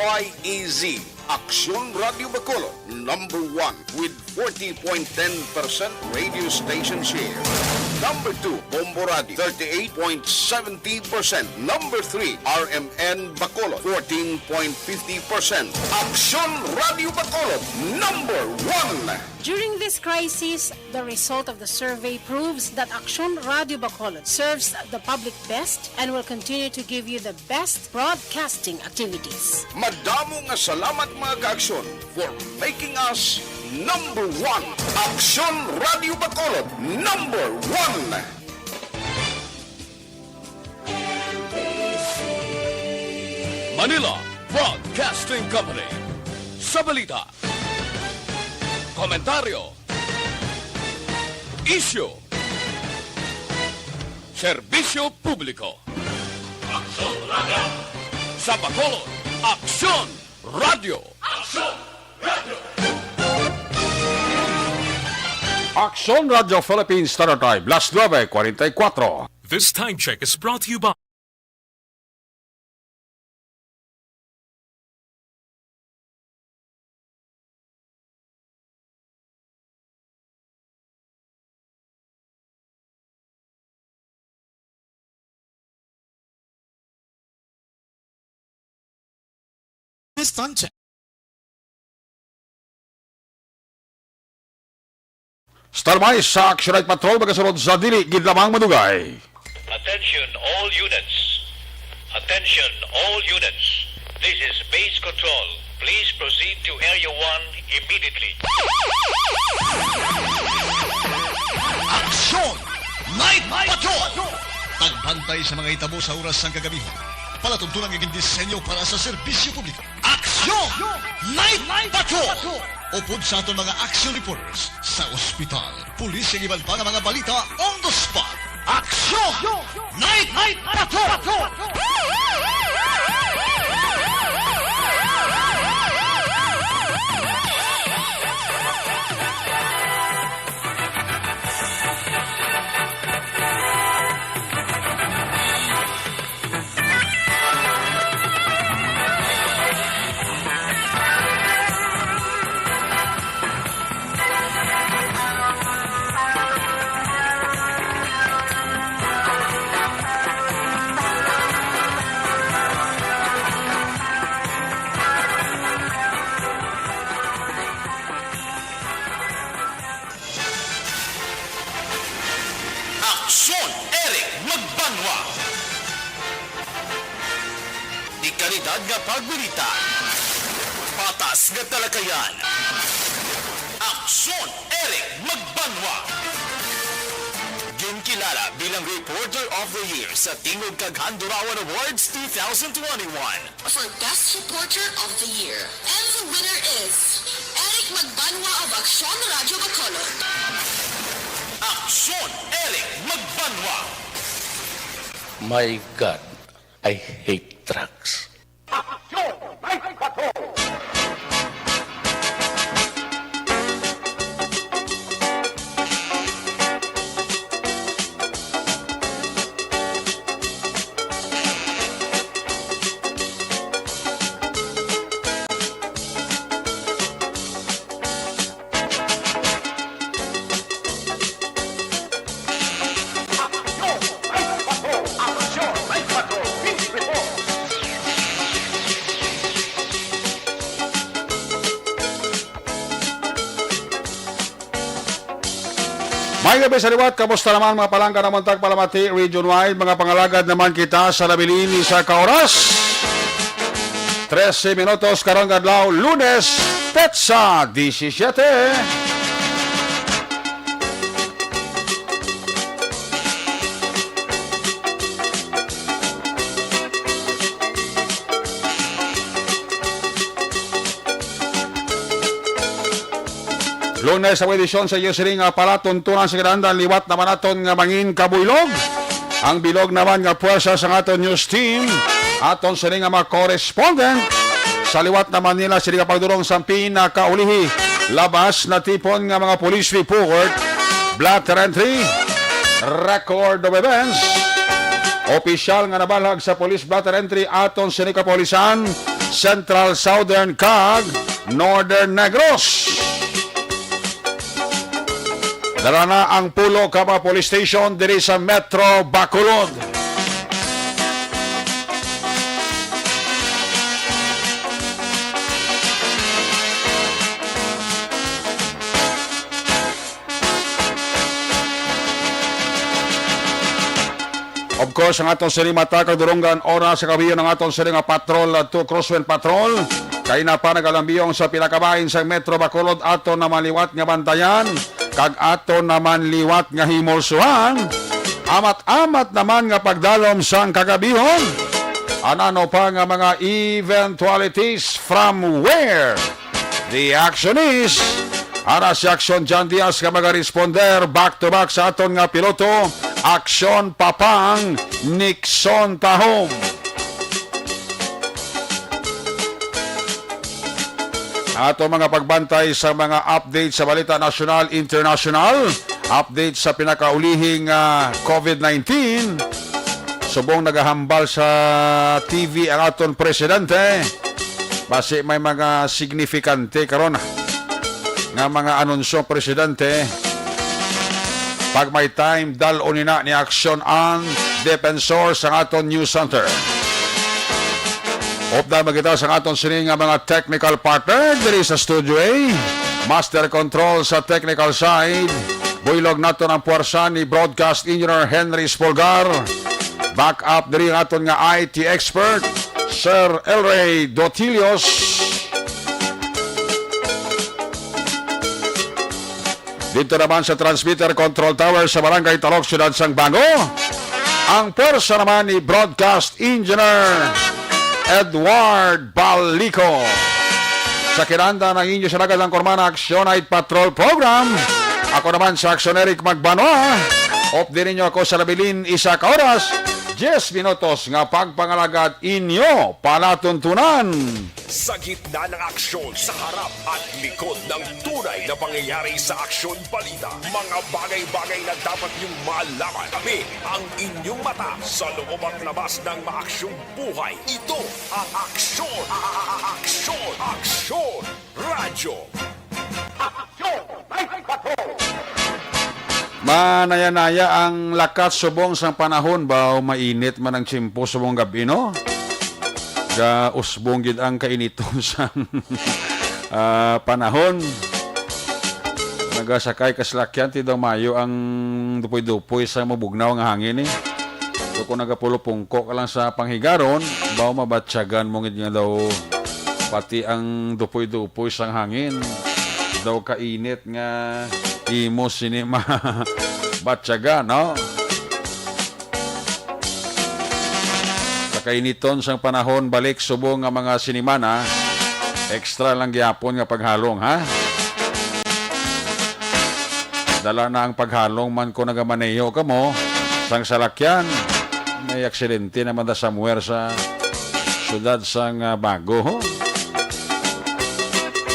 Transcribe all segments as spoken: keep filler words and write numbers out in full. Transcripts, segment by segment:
Y E Z, Aksyon Radio Bacolod, number one with forty point ten percent radio station share. Number two, Bombo Radio, thirty-eight point seventy percent. Number three, R M N Bacolod, fourteen point fifty percent. Aksyon Radio Bacolod, number one. During this crisis, the result of the survey proves that Aksyon Radio Bacolod serves the public best and will continue to give you the best broadcasting activities. Madamo nga salamat, mga ka-Aksyon, for making us number one. Aksyon Radio Bacolod, number one. Manila Broadcasting Company. Sa balita, komentaryo, isyu, serbisyo publiko. Aksyon Radio. Sa Bacolod, Aksyon Radio. Aksyon Radio. Aksyon Radio Philippines Standard Time, las nuebe cuarenta y cuatro. This time check is brought to you by This time check. Standby sa Action Night Patrol, magasunod sa dili gid lamang madugay. Attention all units. Attention all units. This is base control. Please proceed to Area one immediately. Action! Night Patrol! Pagbantay sa mga hitabo sa oras sang kagabihon. Palatuntunan nga gindisenyo para sa serbisyo publiko. Aksyon! Night Patrol! Upod sa aton mga action reporters sa ospital, pulis, kag iban pa nga mga balita on the spot. Aksyon! Night Patrol! Aksyon, Eric Magbanwa. Di kalidad nga pagbalita, patas nga talakayan. Aksyon, Eric Magbanwa. Ginkilala bilang Reporter of the Year sa Tingog kag Handurawan Awards two thousand twenty-one. For Best Reporter of the Year. And the winner is Eric Magbanwa of Aksyon Radio Bacolod. Aksyon, Eric Magbanwa. My God, I hate trucks. Aksyon, Night Patrol. Maayong gabi sa liwat. Kamusta naman, mga palangga naman tag Palamati Region Wide? Mga pangalagad naman kita sa nabilin ni sa ka oras. Trese minutos karong adlaw, Lunes, petsa disisiete. Lunes sa edisyon sa iyo sini nga palatuntunan sa kinahanglan, liwat naman naton nga mangin kabuylog. Ang bilog naman nga puwersa sa aton news team, aton sini nga mga correspondent sa liwat naman nila sini nga pagdulong sa pinakaulihi labas natipon nga mga police report, blotter entry, record of events, opisyal nga nabalhag sa police blotter entry aton sini kapulisan, Central, Southern, kag Northern Negros. Dala na ang pulo ka mga police station diri sa Metro Bacolod. Of course, ang aton sining mata kag dulonggan, oras sa kabiyon ang aton sining nga patrol, uh, to Crosswind Patrol. Kay na pa nagalambiyong sa pinakabahin sa Metro Bacolod, ato naman liwat nga bantayan, kag ato naman liwat nga himulsuhan. Amat-amat naman nga pagdalom sang kagabihon. Ano pa nga mga eventualities from where? The action is, ara si Aksyon John Diaz nga magaresponder back to back sa aton nga piloto, Aksyon Papang Nixon Tahom. Ato mga pagbantay sa mga update sa balita nasyonal, international, update sa pinakaulihing, ah, COVID nineteen. Subong nagahambal sa T V ang aton presidente. Basi may mga signifikante karon nga mga anunsyo, Presidente. Pag may time, dal-on ina ni Aksyon ang Defensor sa aton News Center. Updan man kita sa aton sini nga mga technical partner diri sa Studio A. Master Control sa technical side. Buylog naton ang puwersa ni Broadcast Engineer Henry Spolgar. Back up diri ang aton nga I T expert, Sir Elray Dotilios. Dito naman sa transmitter control tower sa Barangay Talok, Siyudad sang Bago, ang pwersa naman ni Broadcast Engineer Edward Balico. Sa kinanda ng inyo sa Dagat ng Kurmana Action Night Patrol Program, ako naman sa Action Eric Magbanwa. Updi ninyo ako sa labilin isa ka oras, diyes minutos nga pagpangalagad inyo palatuntunan. Sa gitna ng aksyon, sa harap at likod ng tunay na pangyayari sa Aksyon Balita, mga bagay-bagay na dapat niyong malaman. Tabi ang inyong mata sa loob at labas ng maaksyong buhay. Ito ang Aksyon, a-, a-, a-, Aksyon, Aksyon Radyo. Aksyon Night Patrol. Manaya-naya ang lakat subong sang panahon, baw mainit man ang tiyempo subong gab-i, no? Gausbong gid ang kainiton sang, ah, panahon. Nagasakay ka salakyan, ti daw mayo ang dupoy-dupoy sa mabugnaw nga hangin, eh. So, kung nagapulupungko ka lang sa panghigaron, baw mabatyagan mo gid nga daw pati ang dupoy-dupoy sang hangin daw kainit nga imo sini mabatyagan, no? Sa kainiton sang panahon, balik subong nga mga sinimana, extra lang gyapon nga paghalong, ha? Dala na ang paghalong man kung nagamaneho kamo sang salakyan. May aksidente naman ta somewhere sa siyudad sang, ah, Bago.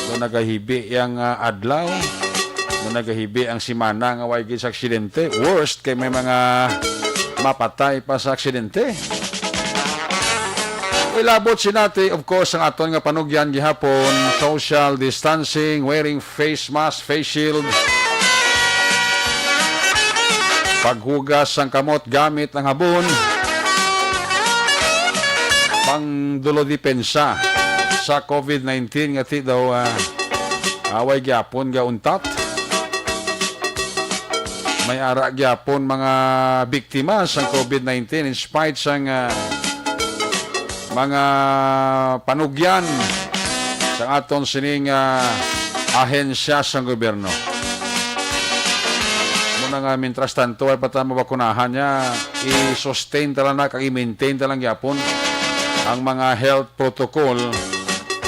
Kung nagahibi yang, ah, adlaw, kung nagahibi ang simana nga way gid sa aksidente, worst kay may mga mapatay pa sa aksidente. Ilabot sinati, of course, ang aton nga panugyan gihapon, social distancing, wearing face mask, face shield, paghugas sang kamot gamit ang habon, pangdulo depensa sa COVID nineteen nga ti daw, ah, away gyapon gauntat. May ara gyapon mga biktima sang COVID nineteen in spite sang, ah, mga panugyan sang aton sining, ah, ahensya sang gobyerno. Muna nga, mientras tanto, ay pa ta mabakunahan niya, i-sustain ta lang na, kag i-maintain ta lang gyapon ang mga health protocol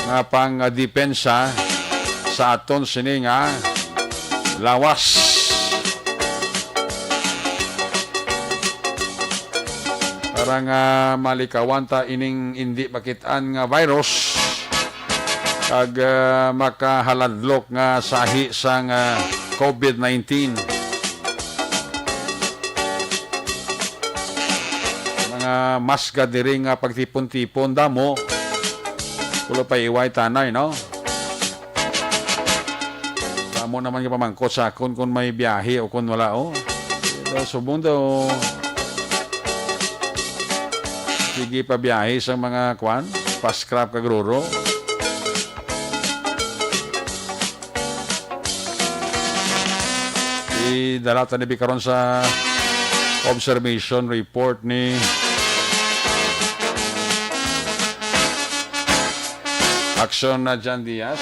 nga pang, ah, depensa sa aton sini nga lawas. Para nga malikawan ta ining indi makit-an nga virus, kag, ah, makahaladlok nga sahi sang, ah, COVID nineteen. Mga mas gad diri nga pagtipon-tipon damo. Kulo pa iway tanay, no? Amo naman nga pamangkot sa akon kung may biyahe o kung wala, oh. Pero subong daw, sige pa biyahe sa mga kwan, pa-scrap kag ruro. Idala ta ni karon sa observation report ni Aksyon na Jan Diaz.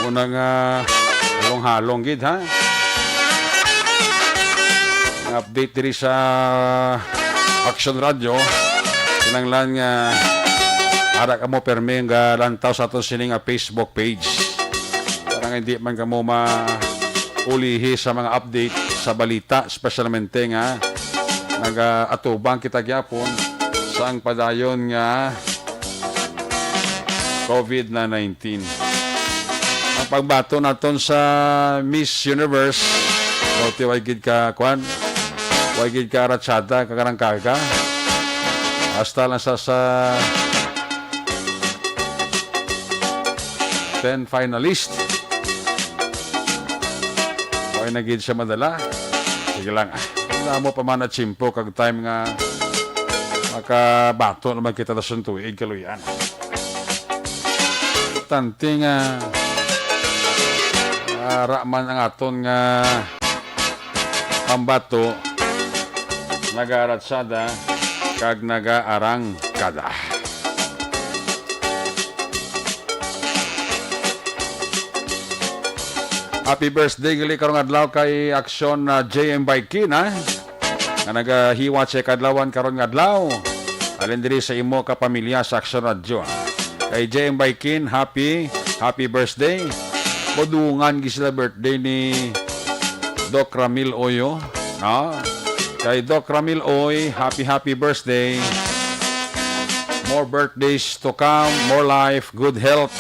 Muna nga halong-halong gid, ha? Ang update diri sa Action Radio. Kinahanglan nga ara kamo permi nga lantaw sa aton sini nga Facebook page. Para nga hindi man kamo maulihi sa mga update sa balita, especialmente nga nagaatubang kita gyapon sang padayon nga COVID nineteen. Ang pagbato naton sa Miss Universe, daw ti way gid ka, kwan, way gid ka ratsada, kakarangkaga. Hasta lang sa, sa ten finalist. Way na gid siya madala. Sige lang, ah. Wala mo pa man na tiyempo kag time nga makabato naman kita sa tuig kaluyan. Importante nga, ah, ara man ang aton nga pambato, nagaaratsada kag nagaarangkada. Happy birthday gali karong adlaw kay Aksyon, ah, J M Baikin, ha? Nga nagahiwat sa kadlawan karon nga adlaw. Halin diri sa imo ka pamilya sa Aksyon Radyo, ha? Kay J M Baikin, happy, happy birthday. Modungan gi sila birthday ni Doc Ramil Oyo, no? Kay Doc Ramil Oy, happy, happy birthday. More birthdays to come, more life, good health.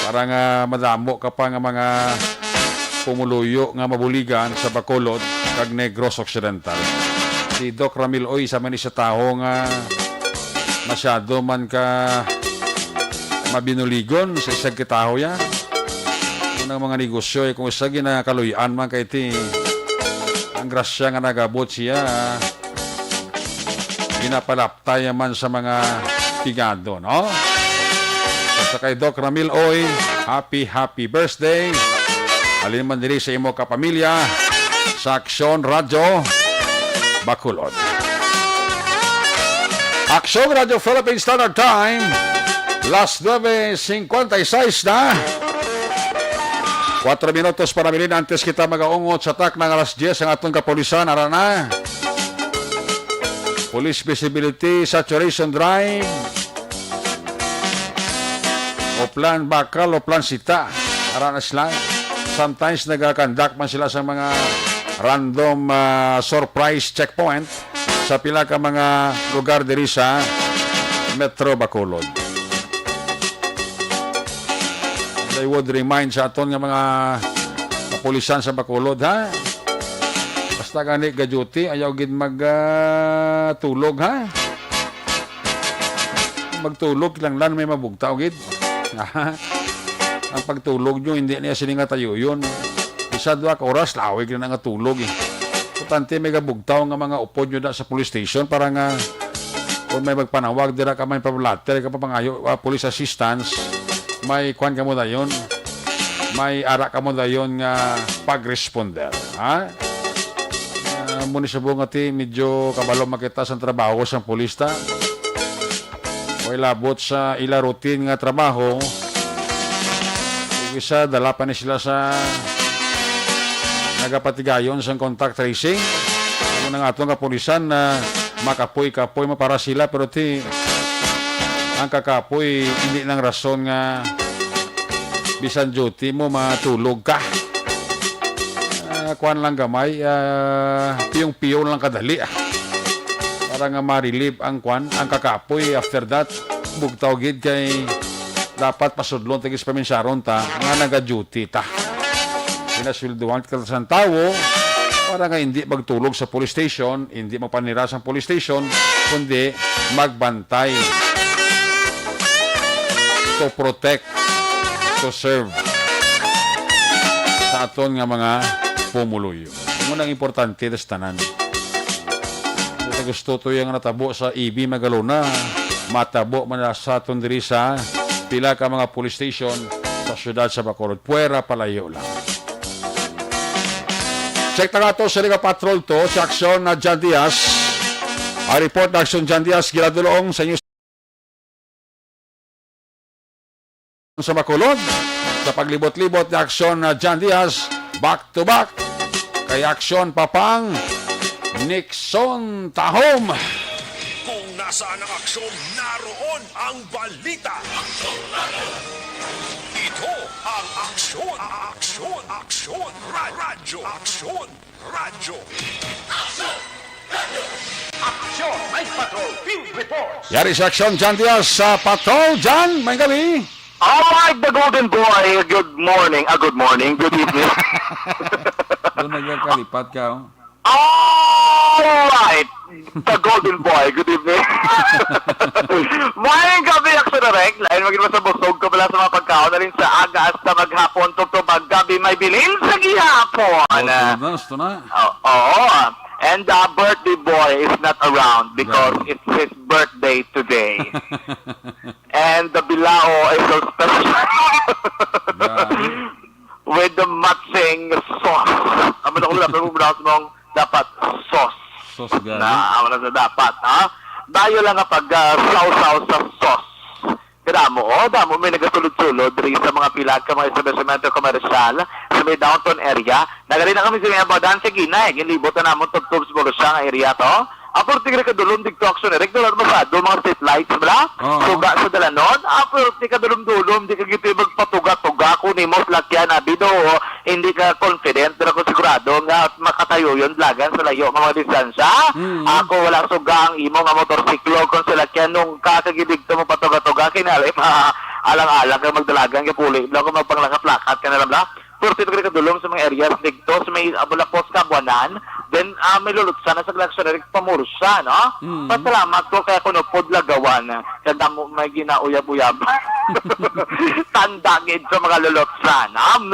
Para nga madamo ka pa nga mga pumuluyo nga mabuligan sa Bacolod kag Negros Occidental. Si Doc Ramil Oy, isa man ni sa tawo nga masyado man ka mabinuligon sa isag katawo ya. Unang mga negosyo, eh, kung isa ginakaluy-an man kay ti, ang grasya nga nagabot siya, ginapalaptay man sa mga pigado, no? Sa kay Doc Ramil Oy, happy, happy birthday. Halin man diri sa imo kapamilya, sa Aksyon Radyo Bacolod. Aksyon Radyo Philippine Standard Time, las nuebe cincuenta y seis na. Kuwatro minutos para mabilin antes kita magaungot sa takna nga alas diyes ang aton kapulisan. Ara na. Police visibility, saturation drive. O plan bakal o plan sita. Ara na sila. Sometimes nagakandak man sila sa mga random, ah, surprise checkpoint sa pila ka mga lugar diri sa Metro Bacolod. I would remind sa aton nga mga kapulisan sa Bacolod, ha? Basta gani ga-duty, ayaw gid mag, ah, tulog, ha? Magtulog lang lang may mabugtaw gid. Ang pagtulog nyo, hindi niya sini nga tayo yun. Isa, duha ka oras, lawig na nga tulog, eh. Importante, may gabugtaw nga mga upod nyo na sa police station para nga kung may magpanawag, dira ka may pablatter, ka papangayo, ah, police assistance, may kwan ka mo dayon, may ara ka mo dayon nga pag-responder, ha? Ah, muni subong ati, medyo kabalo makita sa trabaho sang pulis ta. Way labot sa ila routine nga trabaho. Ug isa, dala pa ni sila sa nagapatigayon sang contact tracing. Amo nang aton kapulisan na makapoy-kapoy mo para sila, pero ti, ang kakapoy, hindi nang rason nga bisan duty mo, matulog ka. Kuan lang gamay, ah, piyong-piyon lang kadali, ah. Para nga ma-relieve ang kuan, ang kakapoy. After that, bugtaw gid kay dapat pasudlon ta gid sa paminsyaron ta nga naga-duty ta. Pinasweldohan kita sang tawo para nga hindi magtulog sa police station, hindi magpanira sa police station, kundi magbantay, to protect, to serve sa aton nga mga pumuluyo. Amo nang importante sa tanan. Kung gusto to yung natabo sa E B Magalona, matabo man na sa aton diri sa pila ka mga police station sa siyudad sa Bacolod. Puwera palayo lang. Check na nga to sa Liga Patrol to, si Aksyon na John Diaz. Ang report na Aksyon John Diaz, ginadulong sa inyo sa Bacolod. Sa paglibot-libot ni Aksyon na John Diaz, back to back. Kay Aksyon Papang, Nixon Tahom. Kung nasaan ang aksyon, naroon ang balita. Ito ang Aksyon, Aksyon, Aksyon, Ra- Radyo, Aksyon, Radyo. Aksyon, may patrol, field reports. Yari sa Aksyon, John Diaz sa Patrol. John, may gabi. All right, the Golden Boy, good morning. Ah, good morning, good evening. Doon nagkakalipat ka, oh. All right, the Golden Boy, good evening. May gabi, Aksyon Direk. Lain magin mo sa busog ko pala sa mga pagkaon na rin sa aga hasta maghapon, tugtog maggabi, may bilin sa gihapon. Oh, ito na, ito na. Oo, oo. And the birthday boy is not around because Grabe. It's his birthday today. And the bilao is so special. Grabe. With the matching sauce. Amo na ko dapat mo dapat mong dapat sauce. Sauce, grabe. Na, amo na sa dapat, ha? Dayo lang nga pag, ah, sawsaw sa sauce. Kadamo, oh, damo may nagasulod-sulod diri sa mga pila ka mga establishmento komersyal sa may downtown area. Nagali na kami sa may Abadan sa Ginay. Ginlibot na namon tubtob sa Borussia nga area to. Apurti ka dulom dito, Aksyon Direk, dulom masado mga street lights, bala? Oo. Suga sa dalanon. Apurti ka dulom-dulom, di ka gito magpatuga-tuga kung nimo salakyan, abi do, hindi ka confident, pero kung sigurado nga makatayo yun, dalagan sa layo nga mga distansya. Mm. Ako, wala suga ang imo nga motorsiklo kung salakyan nung ka kagidigto mo patuga-tuga, kinali pa alang-alang ka magdalagan, kapuli, bala, kung magpanglakat-lakat ka na lang, bala. Purti to kadulom sa mga areas dito sa may, ah, Bulapos, Kabuanan. Then, ah, may lulutsan na sa Aksyon Direk pa Murcia, no? Mm. Pasalamat ko kay kuno pod lagawan, kay damo may ginauyab-uyab. Tanda gid sa mga lulutsan, um,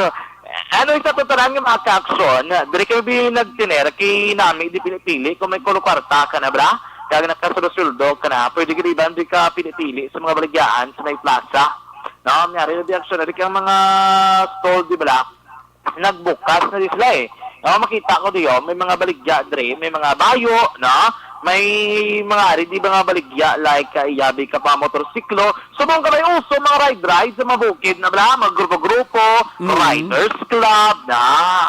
ano, isa to tanan nga mga ka-aksyon, diri kami nagtiner, kay nami di pili-pili kung may kulo kwarta ka na, bra? Kag nakasuldo-suldo ka na, pwede gid iban di ka pili-pili sa mga baligyaan sa may plaza. No, may ari na di aksyon, ari kang mga stall, di bala? Nagbukas na di sila, eh. No, makita ko diyo, may mga baligya dre, may mga bayo, no? May mga ari di mga baligya, like, uh, iyabi ka pa motorsiklo. Subong ka may uso, mga ride-ride sa mga bukid na bala, mga grupo-grupo, Mm. riders club, na,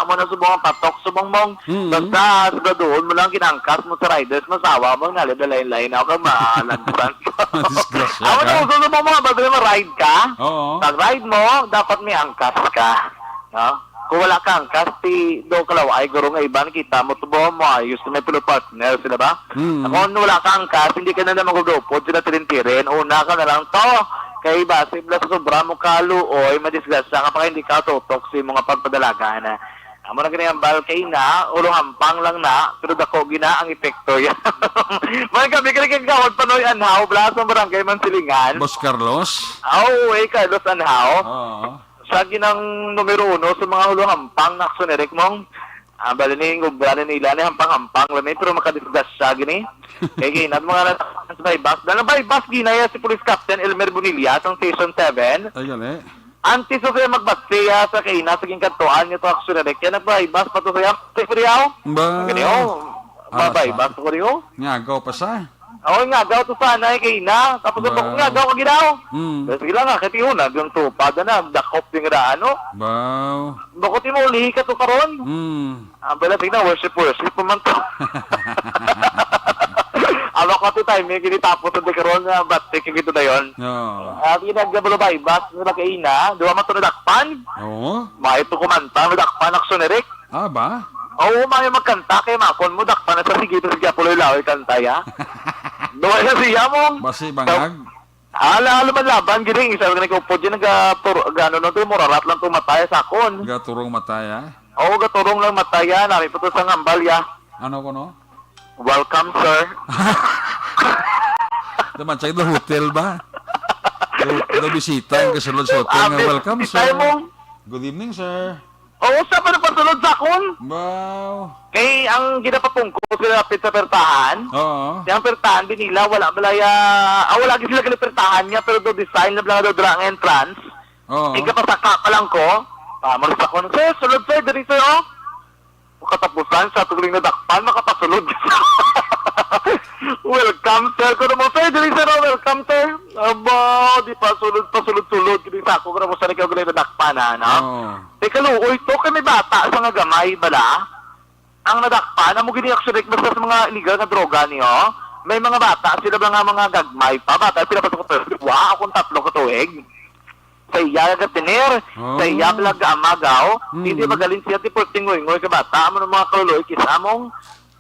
amo na subong ang patok, subong mong Mm. basta, sa doon mo lang ginangkas mo sa riders, masawa mo, nga, lain-lain, ako, malagsan. Disgrasya Amo na ka. uso, subong mga bago na ride ka. Oo. Pag ride mo, dapat may angkas ka. No? Kung wala ka angkas, ti do kalaw ay guro nga iban kita mo tubo mo ayos na may pulo partner sila ba? Mm. Kung wala ka angkas, hindi ka na naman gudupod sila tirin-tirin. Una ka na lang to. Kay basi bala sa sobra mo kaluoy, madisgrasya ka pa kay hindi ka tutok sa imo nga pagpadalagan. Amo na gani ang bal kay na, ulo hampang lang na, pero dako gina ang epekto yan. May kami kay kagawad Panoy Anhaw, bala sa barangay Mansilingan. Boss Carlos? Oo, eh, Carlos Anhaw. Oo. Siya ginang numero uno sa mga huluhampang na aksyon, Eric Mong. Ah, bali ni, gubra ni nila ni hampang-hampang lang ni, pero makadisgrasya gini. Kay ginat mga na-, sa bypass. Dahil bypass ginaya si Police Captain Elmer Bonilla sa Station seven. Ay, gali. Antes ko kaya magbati, ah, sa kaina sa gingkadtuan niya to aksyon, Eric. Kaya nag-bypass pa to siya. Kay Priyaw? Ba? Ang ganiyo. Asa? Mabaybas ko niyo. Ngagaw pa sa? Oo, ngagaw to sana, eh, kay ina. Tapos ang Wow. ngagaw ka ginaw. Hmm. Pero sige lang, ah, kay tiyo na, yung tupad na, dakop yung daan, no? Wow. Bakit yung maulihi ka to karon? Hmm. Ah, bala, sige na, worship, worship naman to. Aba ko, ati time, eh, kinitapos ang di karon, ah, batik yung ito na yun. Oo. At yung nagbalubaybas, na kaina, duwa man to nadakpan. Oo. May to kumanta, nadakpan, aksyon, Eric. Ah, ba? Oo, maayo magkanta kay makon mo dakpan na sa sige, sige, puloy laway kanta ya. Duwa na siya mong Basi bangag. Ala, ala man laban gini, isa lang nag-upod yan, naga-, tur-, gano na to, murarat lang to mataya sa akon. Gaturong mataya? Oo, gaturong lang mataya, nami po to sa ngambal ya. Ano ko, no? Welcome, sir. Naman, sa ito hotel ba? Ito, ito bisita ang kasulod sa hotel Ah, nga, bis-, "Welcome, bisita sir." mo. "Good evening, sir." Oo, sa pa nagpasulod sa akon? Wow. Kay ang ginapapungko sila lapit sa pertahan. Oo. Kaya ang pertahan, binila, wala balaya, ah, wala gid sila ginapertahan niya, pero do design na lang daw dira nga entrance. Oo. Ikapasaka pa lang ko. Ah, malis ako, "Sir, sulod, sir, diri, sir, oh." Katapusan, sa tuling nadakpan, makapasulod. "Welcome, sir." Kuno mo, "Sir, diri, sir, oh, welcome, sir." Aba, di pa sulod, pasulod-sulod. Kini sa ako, kuno mo, sa ikaw, kuno nadakpan, ha, no? Oo. Teka, luoy to, kay may bata sa nga gamay, bala. Ang nadakpan, amo gini actually, basta sa mga illegal nga droga niyo, may mga bata, sila ba nga mga gagmay pa, bata, pinapasok ko, wa, akong tatlo ka tuig. Sa iya nga gatinir, Oo. sa iya bala nga amagaw, Mm. hindi magaling siya, ti pulting ngoy-ngoy ka bata, amo ng mga kaluloy, kis among,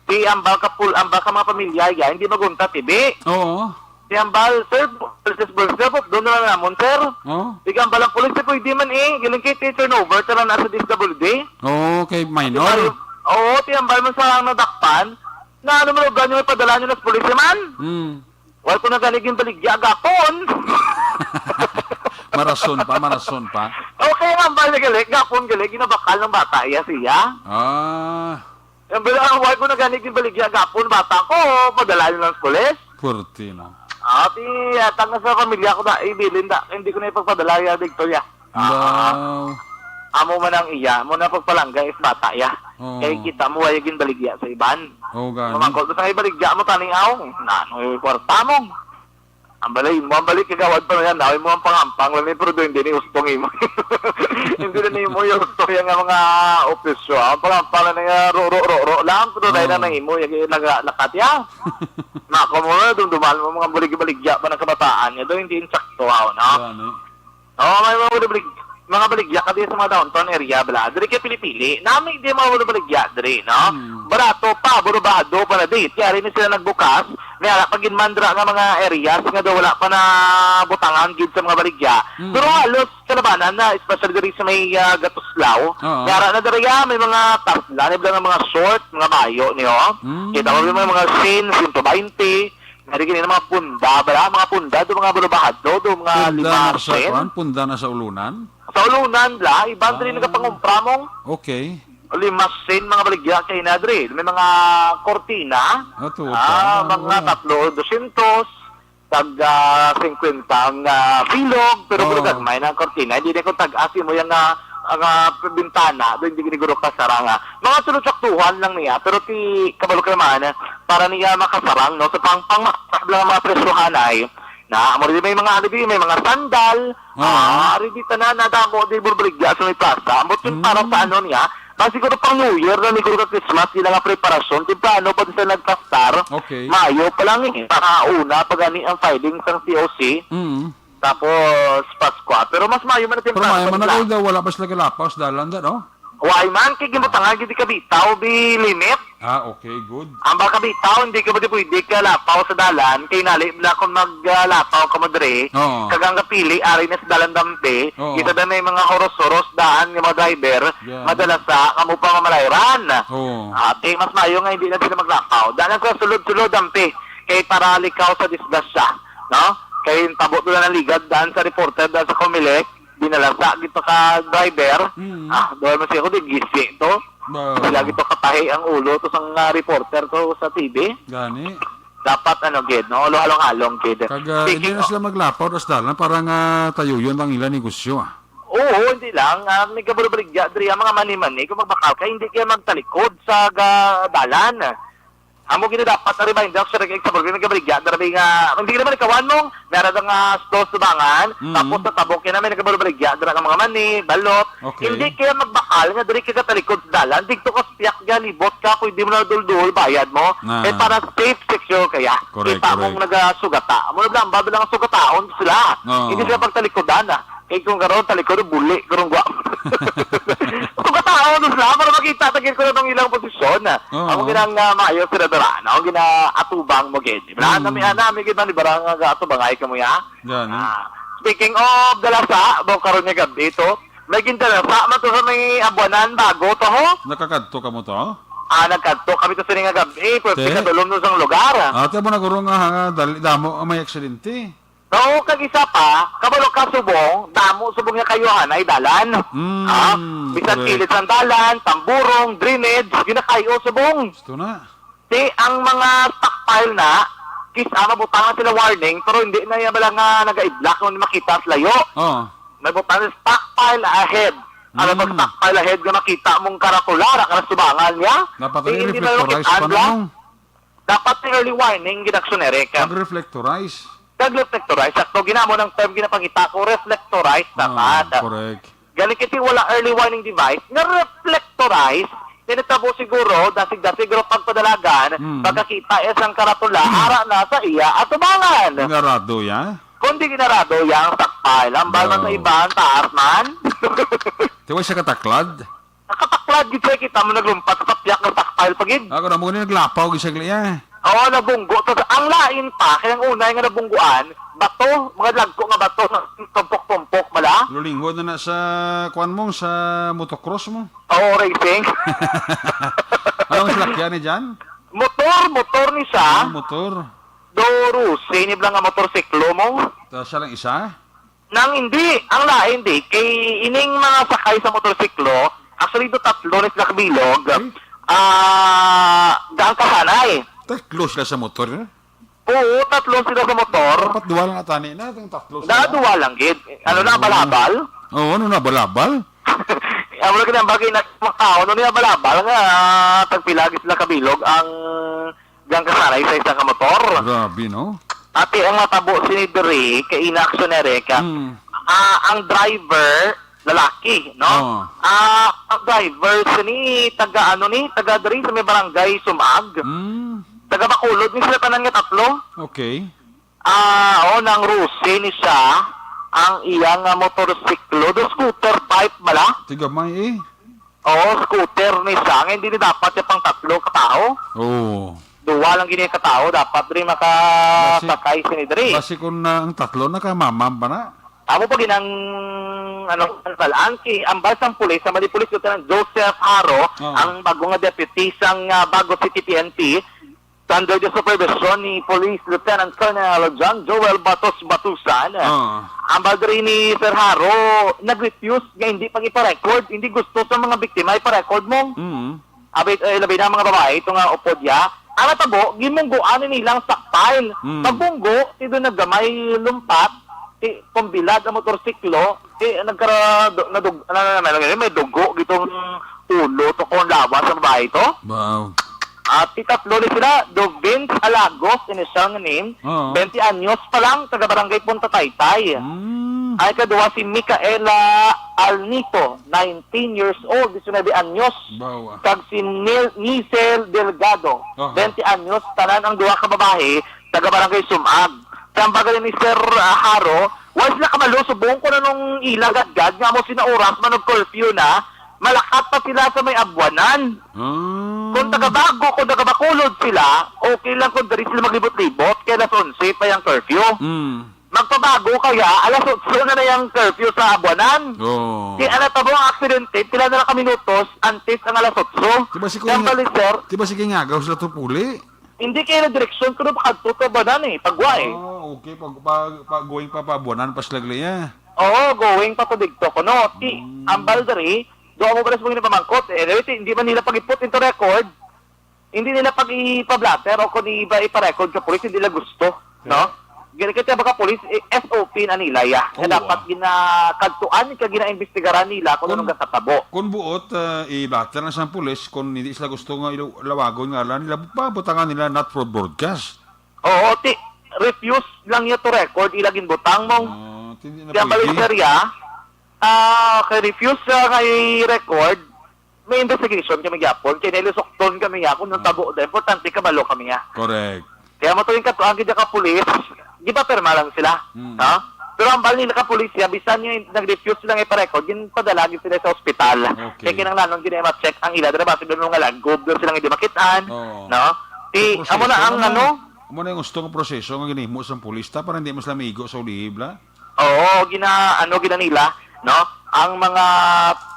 ti ambal ka pul-, ambal ka mga pamilya, ya, hindi magunta, tibi. Oo. Ti ambal, sir, sir, sir, doon na lang namon, sir. Oo. Ti ambal ang pulis, sir, pwede man eh, galing kay ti turnover, tara na sa D S W D. Oo, kay minor. Ti, oo, ti ambal man sa nadakpan, na ano man, ganyo, may padala nyo na sa pulis, man. Mm. Wala ko na gani ginbaligya gapon. Marason pa, marason pa. Okay, ma'am, bali gali, gapon gali, ginabakal ng bata, iya siya. Ah. Ang bila, wala ko na gani ginbaligya gapon, bata ko, padala nyo lang sa pulis. Purti na. Ah, ti, ah, tanga sa pamilya ko na, ibilin da, hindi ko na ipagpadala, ya, digto, ya. Ah. Wow. Amo man ang iya, mo na pagpalangga is bata, ya. Oo. Kay kita mo, wala ginbaligya sa iban. Oo, gani. Mamangkot mo sa ibaligya mo, tani, aw, nano yung kwarta mo? Ang balay mo, ang balik kagawad pa na yan, naway mo ang pangampang lang ni, pero doon din, eh, ustong imo. Hindi na nimo yung ustong yan nga mga opisyo. Ang pangampang lang nga ro, ro, ro, ro lang, pero dahil Oo. na nang imo, yung laga, lakat ya. Nako mo na, dumdumal mo, mga baligya-baligya pa ng kabataan niya, doon hindi insakto, aw, no? Gani. Oo, may mga balig-, mga baligya ka din sa mga downtown area, bala. Diri kay pili-pili. Nami di mga baligya diri, no? Hmm. Barato pa, burubado pa na di. Ti ari ni sila nagbukas. May ara pa ginmandra nga mga areas nga daw wala pa na butangan gid sa mga baligya. Hmm. Pero halos kalabanan na, especially diri sa may, ah, Gatuslaw. Oo. May ara na diri, ah, may mga tasla, ni nga mga short, mga bayo niyo. Hmm. Kita mo yung mga, mga jeans, sento baynte. Nari gini na mga punda, bala, mga punda, do mga balubahado, do mga Punda lima na sa sen. Kuan? Punda na sa ulunan? Sa ulunan, bala, iban diri Ah. nagapangumpra mong Okay. lima sen, mga baligya kay na diri. May mga kortina, Ato, ah, pa, mga wala. tatlo, dosyentos, tag, ah, singkwenta ang, ah, bilog, pero Oo. Pero gagmay na ang kortina, hindi na ko tag-as mo yung, ah, ang, ah, bintana, do hindi gini guro kasarang, ah. Mga sulod-saktuhan lang niya, pero ti, kabalo ka naman, para niya makasarang, no? Sa pang, pang, lang mga presyohan ay, na, amo rin may mga, ano, di, may mga sandal, Oo. ah, ari di tanan, na damo, di, burbuligya sa may plaza. Amo din para Mm. sa ano niya, basi ko pang New Year na, ni ka Christmas, yun nga preparasyon, temprano pa din sa nagpastar, Okay. Mayo pa lang eh, para una pa gani ang filing sang C O C, Mm. tapos Pasko, pero mas mayo man ang Pero temprano mayo pa man na nila. Kayo daw, wala pa sila kalapaw sa dalan, da, no? Why man, kay gibutangan gid ka bitaw, bi limit. Ah, okay, good. Ang baka bitaw, hindi ka pwede, pwede ka lapaw sa dalan, kay nali na kung mag, ah, lapaw ka mo dre, Oo. kag ang kapili, ari na sa dalan dampe, Oo. kita na may mga horos-horos daan nga mga driver, Yeah. madala sa kamo pa mamalayran. Oo. Ate, mas mayo nga hindi na sila maglapaw. Daan sa sulod-sulod dampe, kay para likaw sa disgrasya, no? Kay tabo to na ng ligad, daan sa reporter, daan sa Comelec, binalasa gid to ka driver. Mm. Ah, doon mo siya ko, di gisi to. Ba. Sila gid to katahi ang ulo to sang, ah, reporter to sa T V. Gani. Dapat ano gid, no? Halong-halong gid. Kag, ah, Speaking hindi na of sila maglapaw, tas dalan, para nga tayuyon ang ilang negosyo, ah. Oo, hindi lang. Ah, may kabaligya diri ang mga mani-mani. Kung magbakal ka, hindi kaya magtalikod sa ga-, dalan. Amo gini dapat na reminder sa nag-example, may kabaligya, darabi nga, hindi naman ikawan mo, meron nga stall sa bangan, Mm. tapos sa tabok, yun na may nagkabaligya, dara nga mga mani, balot. Okay. Hindi kaya magbakal nga diri ka katalikod sa dalan, dito ka siyak, galibot ka, kung hindi mo na dul-dul, bayad mo. Ah. Eh, para safe, secure kaya. Correct, Kita mong correct. nagasugata. Amo na lang, bago lang sugataon sila. Oo. Hindi sila pagtalikodan, ah. Eh, kung karon, talikod, buli, karong gwa. Sugata Taon sila para makita ta gid kung anong ilang posisyon. Oo. Amo ginang, ah, maayo sila dira, no? Ginaatubang mo gid. Wala na, may Mm. ana, may gid man, di ba, nga atubangay kamo, ya? Gani. Ah, speaking of dalasa, mo karon nga gabi to, may gindalasa man to sa may Abuanan, bago to, ho? Nakakadto kamo to? Ah, nagkadto kami to sini nga gabi, pero Te? pinadulom no sang lugar. Ate, mo na guro nga, ha, dali, damo ang may aksidente. No, kag isa pa, kabalo ka subong, damo subong nga kayuhan ay dalan. Mm, Ah, bisan correct. Kilid sang dalan, tamburong, drainage, ginakayo subong. Gusto na. Ti ang mga stockpile na, kis-a mabutang na sila warning, pero hindi na iya bala nga nagaidlak kung makita sa layo. Oh. Nabutang na stockpile ahead. Ano Mm. pag stockpile ahead nga makita mong karatula, ra ka na subangan niya? Dapat Ti ay hindi na reflectorize makita pa na lang. Dapat may early warning gid action, Eric. Pag reflectorize. Pag reflectorize, sakto, ginamo ng term, ginapangita ko, reflectorize Ah, dapat. Correct. Gani, kasi wala early warning device nga reflectorize, tinitabo siguro, dasig-dasig siguro pagpadalagan, Hmm. pagkakita iya sang karatula, ara na sa iya atubangan. Ginarado ya? Kundi ginarado ya ang stockpile. Ambal man sa Wow. iban, taas man. Di ba siya kataklad? Nakataklad gid siya, kita mo naglumpat sa tapyak nga stockpile pa gid. Ako na mo ni naglapaw gid siya, Glia. Oo, nabunggo. Tapos ang lain pa, kaya ang unay nga nabungguan, bato, mga lagko nga bato, na tumpok-tumpok bala. Lulinghod na na sa, kuan mo, sa motocross mo. Oo, racing. Anong salakyan ni Jan? Motor, motor ni siya. Ah, motor. Do Rusi, ni bala nga motorsiklo mo. Ta siya lang isa? Nang hindi, ang lain di, kay ining mga sakay sa motorsiklo, actually, do tatlo ni sila kabilog. Ay. Ah, gaan kasanay. Tatlo sila sa motor, eh? Oo, tatlo sila sa motor. Dapat duha lang atani na, itong tatlo Na sila. duha lang gid. Ano na, Oo. balabal? Oo, ano na, balabal? Amo na gid ang bagay na makaon, ano niya, balabal nga, tagpila gid sila kabilog ang gaan kasanay sa isa ka motor. Grabe, no? Ati ang natabo sini diri kay ina-aksyoner ka. Mm. Ah, ang driver, lalaki, no? Oo. Ah, ang driver sini taga ano ni, taga diri sa may barangay Sumag. Mm. Taga Bacolod ni sila tanan nga tatlo. Okay. Ah, o, nang Rusi ni siya ang iya nga motorsiklo, do scooter type bala. Tigamay, eh. Oo, scooter ni siya. Nga hindi ni dapat yung pang tatlo ka tao. Oo. Duwa lang gini ka tao dapat diri makasakay sini diri. Basi kung na ang tatlo nakamamam pa na. Amo pa ginang, ano, ang ki-, ang basang pulis, ang Mali Police Lieutenant Joseph Haro, Oo. ang bago nga deputy sang, ah, Bago City P N P, under the supervision ni Police Lieutenant Colonel John Joel Batos Batusan. Oo. Ang bagri ni Sir Haro, nag-refuse nga hindi pag-ipa-record, hindi gusto sa mga biktima ipa-record mo. Mm. Abi, eh, labi na mga babae, ito nga upod ya. Ang natabo, gimunggoan ni nilang stockpile. Mm. Pagbunggo, ti doon naggamay lumpat, ti kumbilad ang motorsiklo, ti nagkara-, do-, nadug-, ano, ano, ano, ano, may dugo gitong ulo to kung lawas ang babae to. Wow. At ti tatlo ni sila, do Vince Alagos, initial nga name, Oo. twenty anyos pa lang, taga Barangay Punta Taytay. Mm. Ay kaduha si Micaela Alnito, nineteen years old, diecinuebe anyos. Bawa. Kag si Nil-, Nisel Delgado, Aha. twenty anyos, tanan ang duha ka babae, taga Barangay Sumag. Sa baga ni Sir, ah, Haro, wala sila kamalo subong kung anong ila gadgad nga amo sina oras man og curfew na, malakat pa sila sa may Abuanan. Ah. Kung taga Bago, kung taga Bacolod sila, okay lang kung diri sila maglibot-libot, kay alas onse pa yung curfew. Mm. Magpabago kaya, alas otso na na yung curfew sa Abuanan. Oo. Di, ano, tabo ang aksidente, pila na lang ka minutos, antes ang alas otso. Di ba si Kuya Yang nga-, bali, sir? Di ba si King Agaw sila to puli? Hindi kayo na direksyon, pero makadto ka ba na ni? Pagwa eh. Ah, okay. Pag, pag, pag going pa, pa Buanan, pa sila gliya. Oo, going pa to dito. Kuno, ti, Mm. ang baldari, doon mo ba na sa mga pamangkot? Eh, anyway, ti, hindi man nila pag-ipot into record. Hindi nila pag-ipa-blotter o kung iba ipa-record sa police, hindi nila gusto, no? Gani kaya baka police, eh, S O P na nila, ya. Oo, Kaya dapat ah. ginakadtuan, kaya ginaimbestigaran nila kung Kung, anong gatabo. kung buot, ah, i-blotter na sa police, kung hindi sila gusto nga ilo-, lawagon nga alam nila, pabutangan nila not for broadcast. Oo, ti, refuse lang niya to record, ila ginbutang mo. Ah, hindi na Kaya pwede. bali, sir, ya, ah, kay refuse siya nga i-record, may investigation kami gyapon, kay nilusokton kami nga, kung nang Ah. tabo na, importante kabalo kami nga. Correct. Kaya mo to yung katuan, gid ka pulis, di ba, pirma lang sila? Hmm. Ha? Pero ang bali nila ka pulisya, bisan nga nag-refuse sila nga ipa-record, ginpadala gyud sila sa ospital. Okay. Kay kinahanglanon gyud na ma-check ang ila dira, basi may mga lagob daw sila nga di makit-an, Oo. no? Ti, Proseso amo na ang naman. ano? Amo na yung gusto nga proseso nga ginahimo sa pulis ta para hindi mas lamigo sa ulihib la. Oo, gina, ano, gina nila, no? Ang mga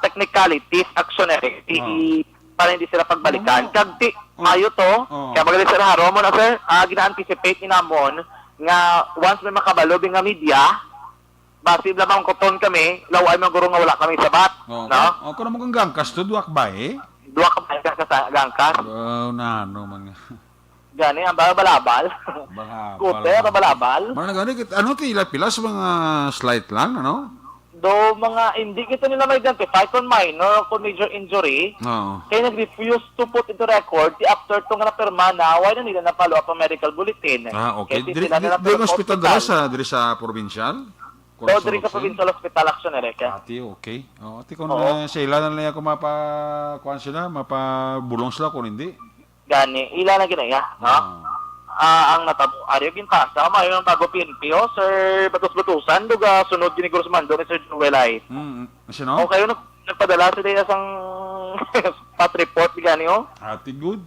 technicalities, actionary, Oo. i-, para hindi sila pagbalikan. Oo. Kag ti, Oo. maayo to, Oo. kaya magaling sila haro mo na, sir, ah, gina-anticipate ni namon nga once may makabalo din nga media, basi lamang kuton kami, law-ay man guro nga wala kami sabat, Oo. no? Ako naman kang gangkas to, duwak ba eh? Duwa ka ba ka sa gangkas? Wow, na ano man nga. Gani, ang balabal. Balabal. Scooter, balabal. Mana gani, kit-, ano, ti, ila pila sa mga slight lang, ano? Do mga, hindi kita nila ma-identify kung minor o kung major injury. Oo. Kaya nag-refuse to put into record, di after to nga napirma na, why na nila na-follow up ang medical bulletin? Ah, okay. Kaya di Diri, sila di, na di ang ospital dala sa, diri sa provincial? So, diri sa Corporation? Provincial Hospital Action, Eric, eh. Ati, okay. Oh, ati kung Oo. uh, sa ila na lang ako mapa, kuan sila, mapabulong sila kung hindi. Gani, ila na ginaya, no? Ah. Ah, ang natabo, ari ginpasa, maayo ang bago P N P, oh, Sir Batos-Batusan, duga sunod gini Cruz Mando ni Sir Joel ay. Mm, sino? Okay, nag-, nagpadala sa diya sang spot report, gani, oh. Ati good.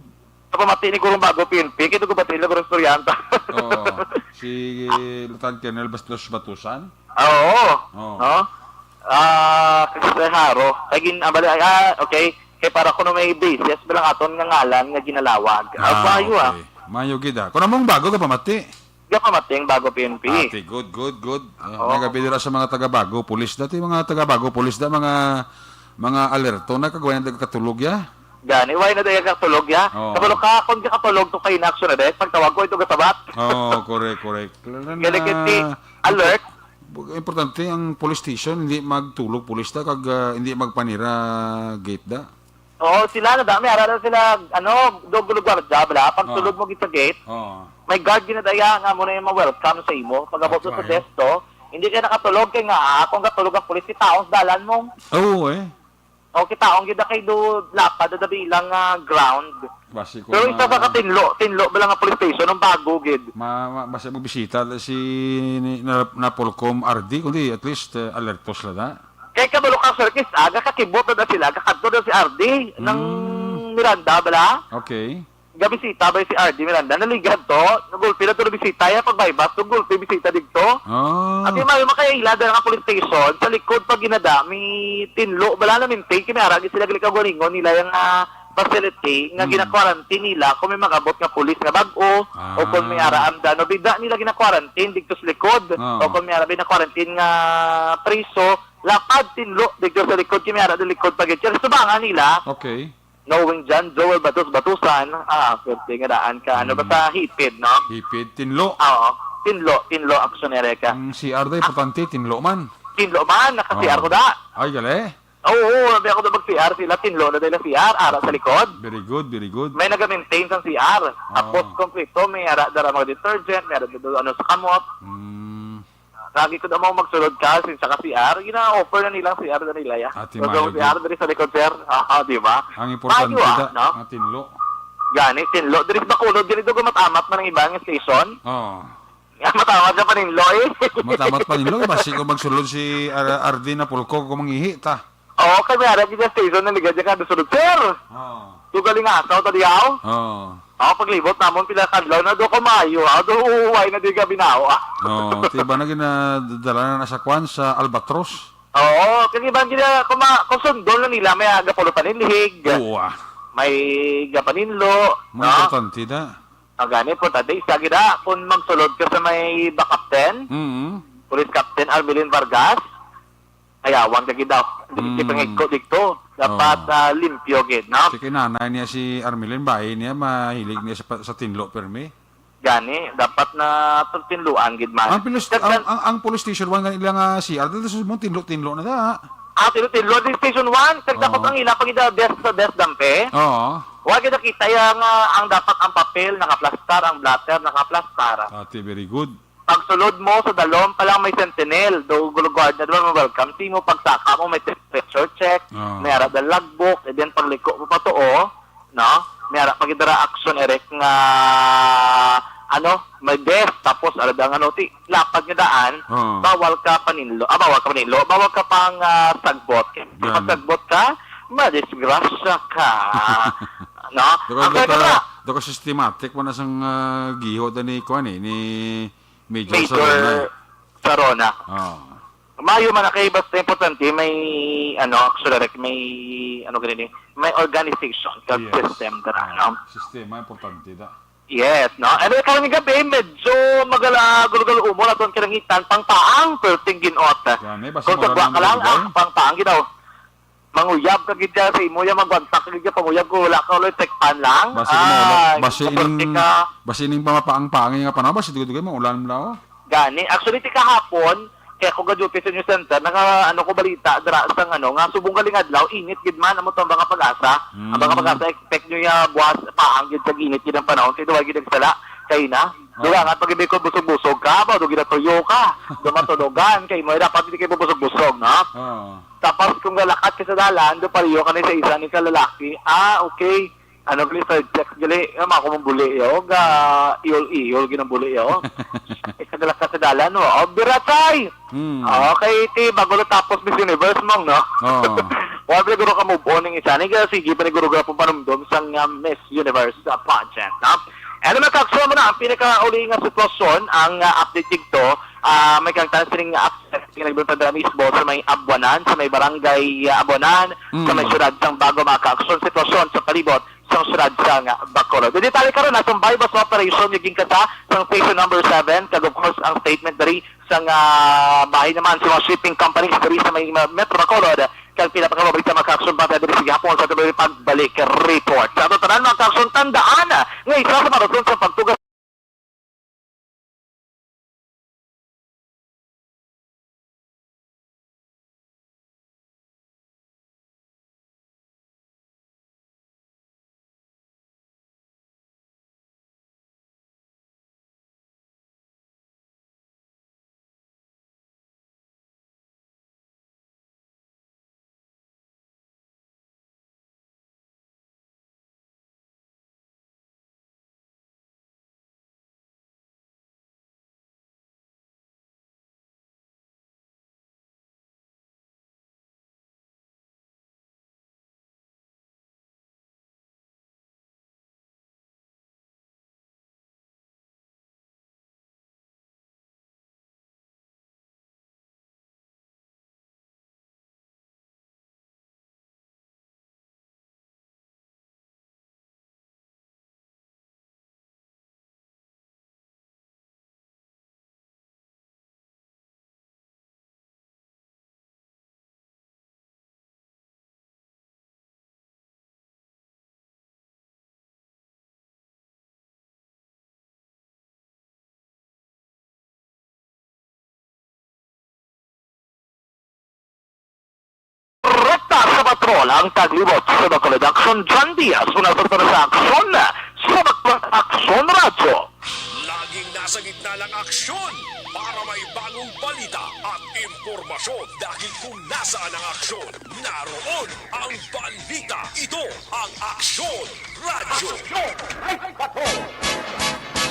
Sa pamati ni Gurong Bago P N P, kaya ko pati nila Gurong Estudyanta. Oo. Si Lieutenant Colonel Bastos Batusan? Ah, oo. Oo. No? Ah, kasi sa Haro. Kay gin-, ah, bali, ah, okay. Kay para kuno may basis, bilang aton nga ngalan nga ginalawag. Ah, Ah, maayo, ah. Okay. Maayo gid, ah. Kung among bago ka pamati. Di pa mating bago P N P. Ate, good, good, good. Ah, Oo. May gabi dira sa mga taga-Bago, pulis dati, mga taga-Bago, pulis da, mga, mga alerto na, kagway na katulog ya. Gani, why na daya katulog ya? Oo. Kabalo ka, kung di katulog to kay inaksyon na dahil, pagtawag ko ito gasabat. Oo, correct, correct. Lalo na Gani, kiti, alert. Bu-, importante ang police station, hindi magtulog pulis da, kag, ah, hindi magpanira gate da. Oo, sila na dami, ara na sila, ano, do gulugwarda, bala. Pag Oo. sulod mo gid sa gate, Oo. may guard gid na daya nga mo na yung ma-welcome sa imo. Pag abot mo sa Ato, ay. desk to, hindi ka nakatulog kay nga, ah, kung katulog ang pulis, kitaon sa dalan mo. Oo, eh. O, kitaon gid na kay do lapad na dabi ilang, ah, ground. Basi ko Pero isa ma- sa katinlo, tinlo ba lang nga police station, ang bago gid. Ma-, ma-, basi magbisita si ni, na, Napolcom R D, kundi at least, eh, alerto sila na. Kay kabalo ka, Sir Chris, aga kakibot na sila, kakadto na si R D ng Mm. Miranda, bala? Okay. Gabisita ba si R D Miranda? Naligad to, nagulpi na to na bisita, ya pag-bypass, nagulpi bisita dito. Ah. At yung may makaila dahil nga police station, sa likod pag ginada, may tinlo, bala na maintain, kay may aragi sila gali kagwaningon nila yung, ah, facility nga Hmm. gina-quarantine nila kung may mag-abot nga pulis nga bag-o, Ah. o kung may ara ang dano, bida nila gina-quarantine dito sa likod, Ah. o kung may ara gina-quarantine nga priso, lapad tinlo dito sa likod, kay may ara sa likod pag Kaya subangan nila, Okay. knowing John Joel Batos Batusan, ah, pwerte nga daan ka, ano ba Hmm. sa hipid, no? Hipid, tinlo. Oo, tinlo, tinlo, aksyon, Erika. Ang C R da, importante, tinlo man. Tinlo man, naka-C R Oo. ko da. Ay, gali. Oo, oo, sabi ako na mag-C R sila, tinlo na nila C R, ara sa likod. Very good, very good. May naga-maintain sa C R. Oo. Tapos, kompleto, may ara dara mga detergent, may ara dara ano sa kamot. Mm. Lagi ko na mo magsulod ka, since sa ka-C R, gina-offer na nilang C R na nila, ya. Ati So, maayo so, C R gid. diri sa likod, sir. Ah, di ba? Ang importante Maayo, ah, da, no? nga tinlo. Gani, tinlo. Diri sa Bacolod, gani, do gumat-amat man ang iba nga station. Oo. Matamat sa paninlo, eh. Matamat paninlo, eh. Basi ko magsulod si R-, R D Napolcom kung mangihi, ta. Oo, kay may ara gid sa station na ligad ka do sulod, sir. Oo. Do galing asaw, ta diyaw. Oo. Ako paglibot namon pila kadlaw na do ko maayo, ah, do uway na di gabi na ako, ah. Oo, ti ba na ginadala na sa kwan, sa Albatros? Oo, kay iban gid, ah, kuma-, kung sundol na nila, may aga pulo paninlihig. Oo, ah. May gapaninlo, Mga no? importante na. Ang gani, importante, isa gid, ah, kung magsulod ka sa may ba captain, Mm. Police Captain Armelin Vargas, ayawan ka gid daw. Di, di Mm. pangigko dito. Dapat, Oo. ah, limpyo gid, no? Si kinanay niya si Armelin, bayi niya, mahilig niya sa pa-, sa tinlo, permi. Gani, dapat na tinluan gid man. Ang pilis-, Kag ang, kan- ang, ang police station one, gani lang, ah, C R, dito sa mo, tinlo-tinlo na da. Ah, tinlo-tinlo, di station one, kag Oo. dapat ang ila pag ida desk sa desk dampe. Oo. Wa gid nakita ya nga ang dapat ang papel nakaplastar, ang blotter nakaplastar. Ate, very good. Pagsulod mo sa dalom pa lang may sentinel, do guluguard na, di ba, welcome. Simo pagsaka mo may temperature check, Ah. may ara da logbook, and then pagliko mo pa to, oh, no? May ara pag dara action, Eric, nga ano, may death, tapos ano daw ang ano, ti, lapad nga daan, Oo. bawal ka paninlo, ah, bawal ka paninlo, bawal ka pang, ah, sagbot. Kaya Gani. pag sagbot ka, madisgrasya ka. No? Dako, Ang dako, kaya na, dako systematic mo na sang, ah, giho ta ni, kuwan eh, ni Major Major Sarona. Sarona. Oo. Maayo man na kay basta importante may, ano, actually, like, may, ano, ganun eh, may organization, kag Yes. system, dara, Ah, no? Sistema, importante da. Yes, no? And then, karong gabi, medyo magala-, gulgal umol aton kinangitan, pangpaang, perting ginot. Gani, basi Kung maulan sagwa ang ka lang, gabi, ah, pangpaang ginaw. Manguyab ka gid dyan sa imo, yan, magwanta ka gid dyan, panguyab ko, wala ka, ulit, tekpan lang. Basi ko maulan, Ay, basi maperti ining, ka. basi ining pamapaang-paang nga panahon, basi dugay-dugay, maulan mo lang, oh. Gani. Actually, ti kahapon, kaya ako ga-duty sa news center, naka, ano ko balita, dira sang, ano, nga subong galing adlaw, init gid man, amo to ang mga pag-asa. Ang mga Mm. pag-asa, expect nyo ya, buwas, paang gid kag init gid ang panahon, kay duwa gid nagsala, kay na. Oo. Dugangan pag hindi ko busog-busog ka, ba, do ginatuyo ka, do matulogan, kay mo, dapat hindi kayo busog-busog, no? Oo. Tapos kung galakat ka sa dalan, do pareho ka na sa isa ni kalalaki, ah, okay. Ano gali, side checks gali, nga mga kumang buli, yo, ga, iyol-iyol, ginang buli, yo. Isa galakat sa dalan, no? O, biratay! Hmm. Okay, ti, bago na tapos Miss Universe, mong, no? Oo. Wa ba guro ka move on ning isa? Ni, sige pa ni guro ka panumdom sa nga Miss Universe, ah, pageant, no? Ano, mga kakso mo na, ang pinakauli nga sitwasyon, ang, ah, update dito, ah, may kang tanan sining upset nga nagbuntag dira mismo sa may Abuanan, sa may barangay, ah, Abuanan, sa may Mm. syudad sang Bago, mga kaaksyon, sitwasyon sa palibot sang syudad sang Bacolod. Ang detalye karon, atong buy-bust operation nga ginkasa sang station number seven, kag of course, ang statement diri sang, ah, bahin naman sa mga shipping companies diri sa may, ah, Metro Bacolod, kag pila pa ka mga balita, mga kaaksyon, para diri sa gihapon sa aton pagbalik report. Sa aton tanan, mga kaaksyon, tandaan nga isa sa mga rason sa pagtuga Rekta sa patrol ang taglibot sa Bacolod Aksyon, John Diaz, una sa sa Aksyon, sa Bacolod Aksyon Radyo. Laging nasa gitna ng aksyon para may bagong balita at impormasyon. Dahil kung nasaan ang aksyon, naroon ang balita. Ito ang Aksyon Radyo.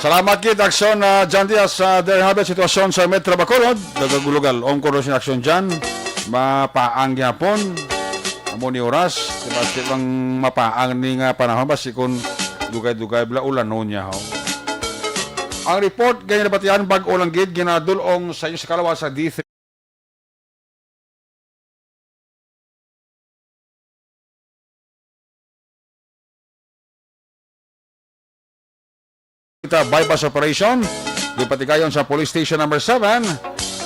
Salamat gid, Aksyon, ah, John Diaz, sa Dear Habit, sitwasyon sa Metro Bacolod. Dagagulugal, ong korosyon, Aksyon, John. Mapaang gyapon. Amo ni oras, diba, si bang mapaang ni nga panahon ba, si kun dugay-dugay, bla, ulanon niya, ho. Ang report, ganyan nabatian, bag-o lang gid, ginadul-ong sa inyo sa kalawa sa D three. Kita buy-bust operation, gipatigayon sa Police Station Number Seven.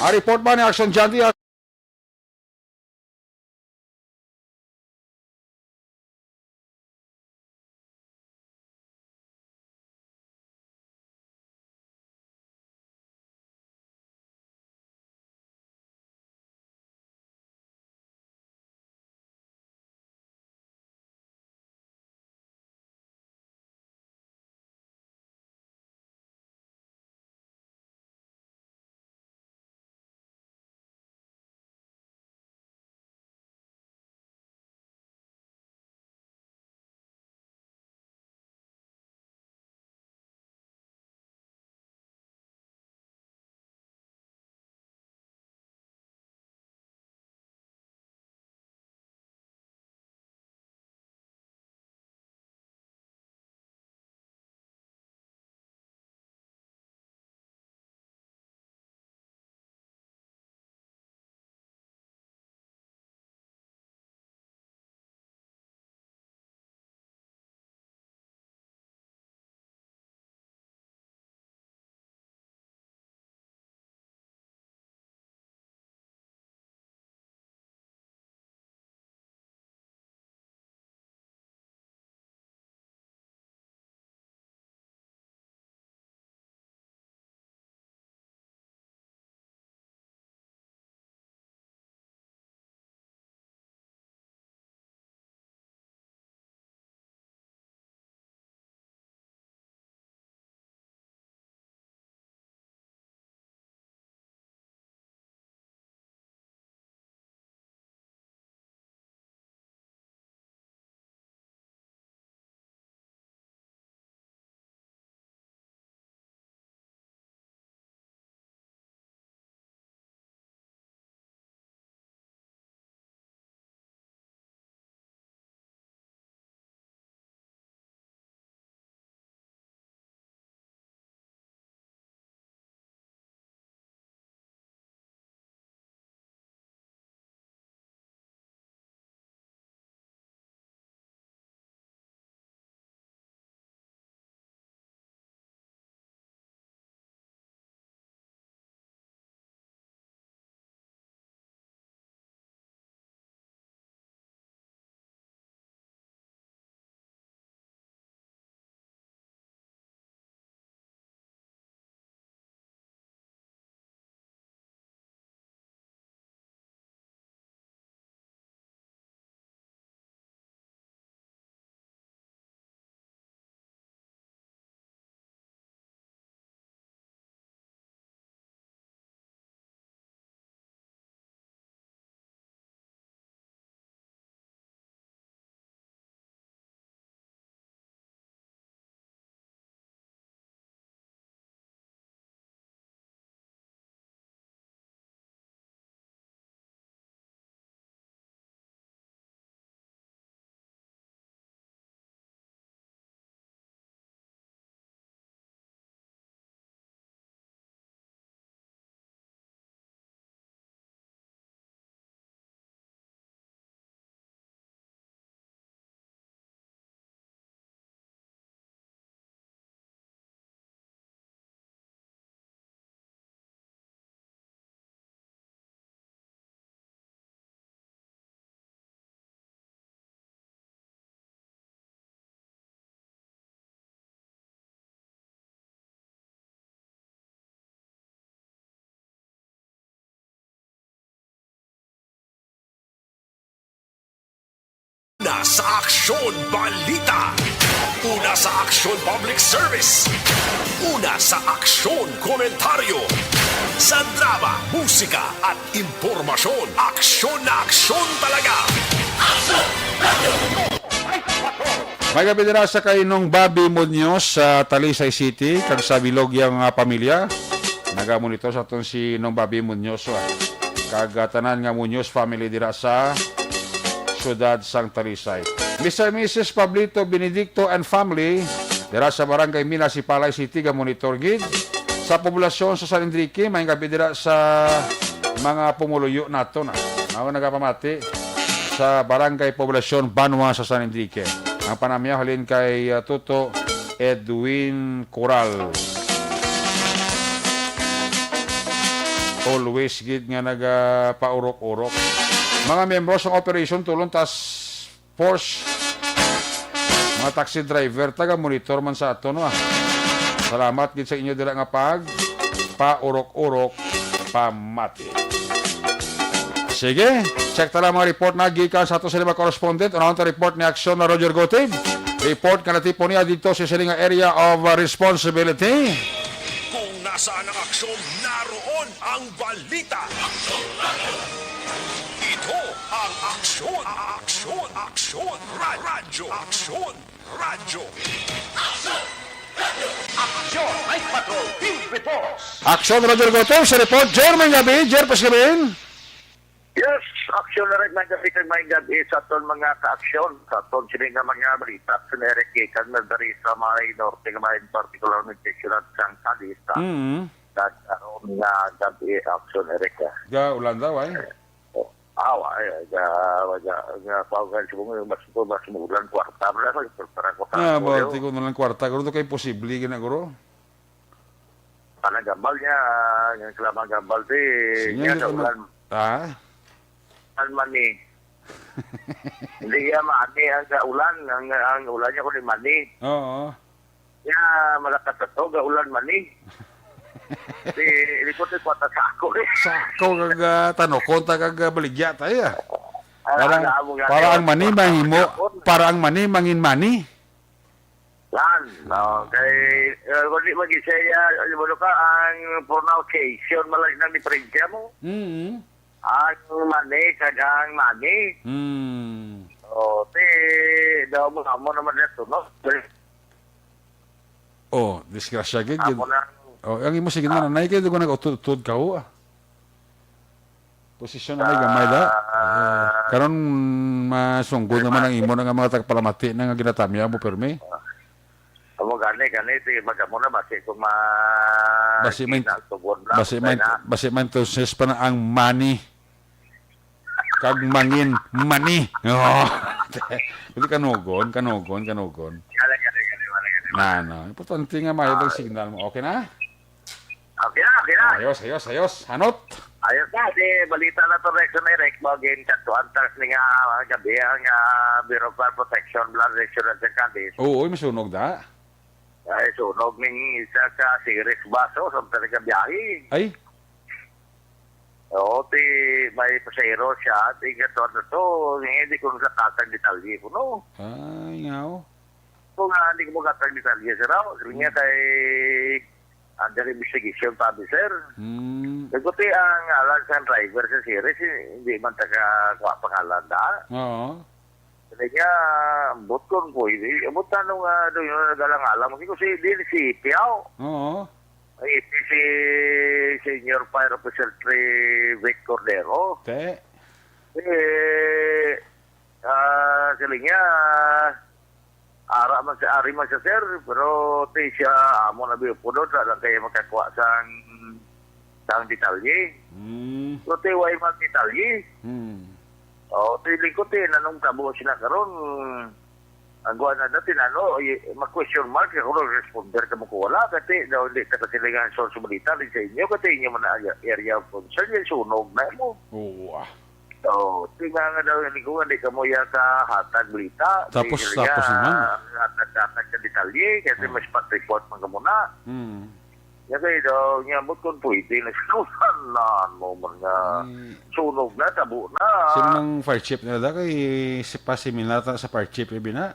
Ang report ba ni Action John Diaz? Sa Aksyon Balita. Una sa Aksyon Public Service. Una sa Aksyon Komentaryo. Sa drama, musika at impormasyon, aksyon na aksyon talaga. May gabi dira sa kay Nong Bobby Munoz sa Talisay City, kag sa bilog iya nga pamilya. Nagamonitor sa aton si Nong Bobby Munoz, ah, kag, ah, tanan nga Munoz family dira sa siyudad sang Talisay. Mister and Missus Pablito Benedicto and family, dira sa Barangay Mina, Sipalay City, gamonitor gid. Sa populasyon sa San Enrique, may gabi dira sa mga pumuluyo nato na. Ako nagapamati sa Barangay Poblacion Banwa sa San Enrique. Ang panamyaw halin kay, ah, Tuto Edwin Coral. Always gid nga nagapaurok-urok. Mga miyembro sa Operation Tulong Task Force, mga taxi driver, taga-monitor man sa ato, no, ah. Salamat gid sa inyo dira nga pag paurok-urok pamati. Sige, check ta lang mga report na gikan sa ato sa lima correspondent. Unahon ta report ni Aksyon na Roger Gotib. Report nga natipon niya dito sa sini nga area of, uh, responsibility. Kung nasaan ang aksyon, naroon ang balita. Ito ang Aksyon, Aksyon, Aksyon, Ra- Radyo, Aksyon, Radyo. Aksyon Night Patrol Field Reports. Aksyon, Roger Gotib sa report. Jer, may gabi. Jer, pas gabi. Yes, Aksyon Eric, may gabi kag may gabi sa aton mga kaaksyon, sa aton sini nga mga balita. Aksyon Eric, gikan na dari sa may norte nga may partikularmente siyudad sang Calista. Mm. Nag-aron nga gabi, Aksyon Eric, ah. Ga ulan daw, ay? Oh, awa, ay, ay, ga, ga, ga, pa, ga, subong, mas, mas mulan kwarta, bro, para, para ko sa Ah, Antonio. Ba, tigo na lang kwarta. Guro, to kay posible, gina, guro. Panang gambal niya, yung kailangan gambal, di, Sige, niya hindi sa ko ma-, ulan. Ah? Ang mani. Hindi niya mani ang ulan, ang, ang ulan niya kundi mani. Oo. Kaya malakas sa to, ga ulan mani. Di, likot ni kwata sa ako, eh. Sa ako, kag, ah, tanokon ta, kag, ah, baligya tayo, ah. Ah, Parang, ang amo nga para ni ang mani Juan mahimo, Juan. Para ang mani mangin mani. Lan, no, kay, eh, kundi mag-isaya, alam mo ka, ang pronunciation, malay na ni Prince mo. Mm. Ang mani, kag ang mani. Mm. Oh, ti, daw mo, amo naman na sunod. Oh, disgrasya gid, gid. Amo na. Oh, ang imo sige na, Ah. Nay, kay dugo nag-utod-utod ka, oh, ah. Posisyon na may gamay da. Ah. Eh, karon masunggod naman ang imo na nga mga tagpalamati na nga ginatamya mo, permi. Amo gani, gani, sige, magamo na, basi kung ma-, Basi may, kinaltubon lang, basi may, okay na. Basi may entonces pa na ang money. Kag mangin, money. Oh. Hindi kanugon, kanugon, kanugon. Gani, gani, gani, gani, gani. Na, na. Importante nga may Ah. Signal mo. Okay na? Okay na, okay na. Ayos, ayos, ayos. Hanot. Ayos na, di balita na to, Rex, may Rex, mo, again, katuan tax ni nga, ah, gabi, ang, ah, Bureau of Fire Protection, blood insurance and Cadiz. Oo, uy, masunog da. Ay, sunog ning isa ka series bus, oh, sa talaga biyahe. Ay? Oo, ti, may pasahero siya, ti, katuan na to, hindi ko sa katang detalye ko, no? Ay, nga, oh. Kung nga, hindi ko mo katang detalye, sir, oh. Sabi niya Hmm. kay under investigation pa, sir. Hmm. Nagputi ang ngalan sa driver sa series, eh, hindi man taga kuha pangalan da. Oo. Sabi niya, ambot ko, boy, eh, ambot tanong nga, doon yung nagalang-alang. Hindi ko si, di si Piao. Oo. Ay, si, si Senior Fire Officer three, Vic Cordero. Te. Eh, ah, sabi niya, Ara man si, ari man siya, sir, pero ti siya, amo na biyo pudot, wala lang kayo makakuha sang, sang detalye. Hmm. Pero ti, way man detalye. Hmm. O, ti, lingkod, ti, nanong tabo sila karon, ang kuha na natin, ano, y-, mag-question mark, ako nag-responder ka mo ko wala, kasi daw hindi ka kasi nga responsibility din sa inyo, kasi inyo man ang area of concern, yung sunog na mo. Oo, ah. So, tingnan nga daw yung lingkungan, di ka mo iya kahatag balita. Tapos, di ka tapos niya naman. Hatag-hatag ka detalye, kasi Ah. mas pat report man ka muna. Hmm. Nga kay daw, niya mo kung pwede na siya. Ano mo man nga. Ay. Sunog na, tabo na. Sino nang fire chief nila da? Kay si pa si Minata sa fire chief, eh, bina?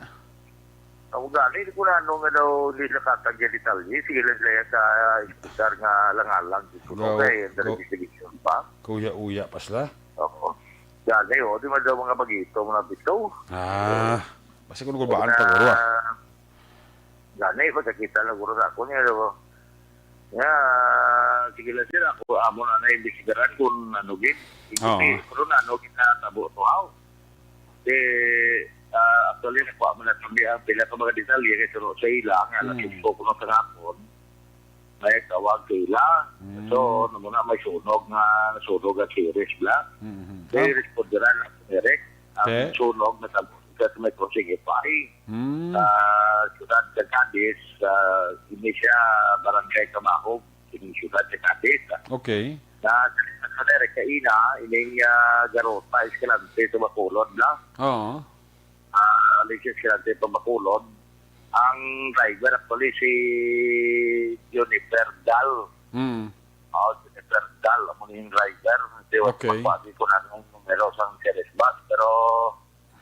Ang gani, di ko na ano nga daw, hindi nakatag yung detalye. Sige lang sila sa speaker nga alang-alang. Di ko Go, kay, ang go. Television pa. Kuya-uya pa sila? Oo. Gani, oh, di man daw mga bagito, mga bito. Ah, basta kung nagulbaan Una, pa, guro, ah. Gani, pagkakita lang, guro, sa ako niya, guro. Nga, sige lang, sir, ako, amo na na-imbestigaran kung ano, gid. Oo. Hindi, pero na, ano, gid na tabo to, aw. Di, ah, actually, nakuha mo na kami ang pila ka mga detalye, kay suro sa ila, nga alas Mm. singko kuno sa hapon, may tawag sa ila. Mm. So, ano mo na, may sunog nga, nasunog ang series, bla. Mm-hmm. Di, Ah. responderan ang direct, ang Okay. sunog na tabo sa may Crossing F I. Mm. Sa siyudad sa Cadiz, sa, hindi siya barangay Camahog, hindi siyudad sa Cadiz. Okay. Na sa Cadiz, kaina, ining, ah, Garota, Escalante, sa Bacolod, bla. Oo. Ah, Alicia Escalante, pa Bacolod. Ang driver, actually, si Juniper Dal. Mm. Oh, Juniper Dal, amo ni yung driver. Hindi, Okay. Pagpadi ko na ang numero sa series bus, pero,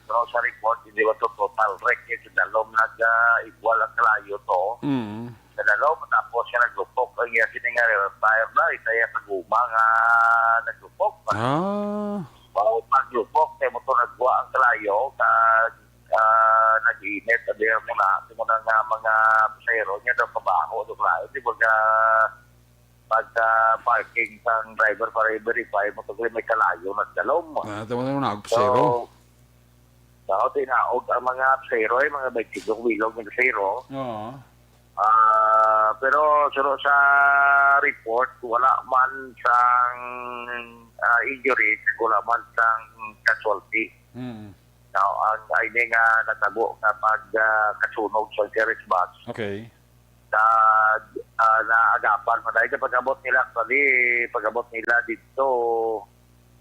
pero sa report, hindi ba to total wreck? Eh, sa dalom nag, ah, igwal ang kalayo to. Mm. Sa dalom, tapos siya naglupok. Ang iya sini nga fire ba, isa iya sa guma nga naglupok. Ah. Wow, paglupok, kay mo to nagwa ang kalayo, kag, ah, nag-init, sabi mo na, ito mo na nga mga pasahero niya daw pabaho, daw kalayo, di ba ka, pagka parking sang driver para i-verify mo, kasi may kalayo na sa dalom. Ah, tama na, nagpasero. So, daw tinaog ang mga pasero, eh, mga bike bilog ng pasero. Oo. Ah, pero suro sa report, wala man sang, ah, injury, wala man sang casualty. Mm. Now, ang, ay, nga natabo nga pag, ah, kasunog sa series bus. Okay. Sa, ah, naagapan man dahil sa pag-abot nila, actually, pag-abot nila dito,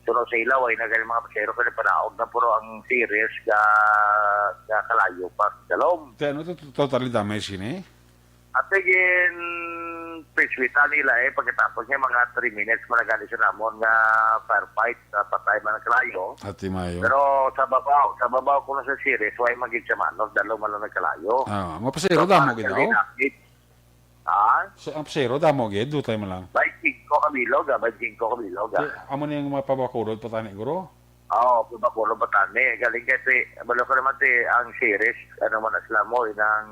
suno sa ilaw, ay na gani mga pasero, kaya panaog na, pero ang series ga, ga kalayo pa sa dalom. Kaya ano to, totally damage ini? At again, pinsuwita nila, eh, pagkatapos niya, mga three minutes, malagali sa namon nga firefight, na patay man ang kalayo. Ati mayo. Pero sa babaw, sa babaw ko na sa series, why magid sa manos, dalo man lang nagkalayo. Ah, mga pasero, So, damo para gid, sa oh. Update, Ha? Sa, ang pasero, damo gid, dutay man lang. By singko ka bilog, ah, by singko ka bilog, ah. Kay, amo na yung mga pabakulod pa tani, guro? Oo, pabakulod pa tani. Galing kay ti, balo ko naman ti, ang series, ano man, asla mo, inang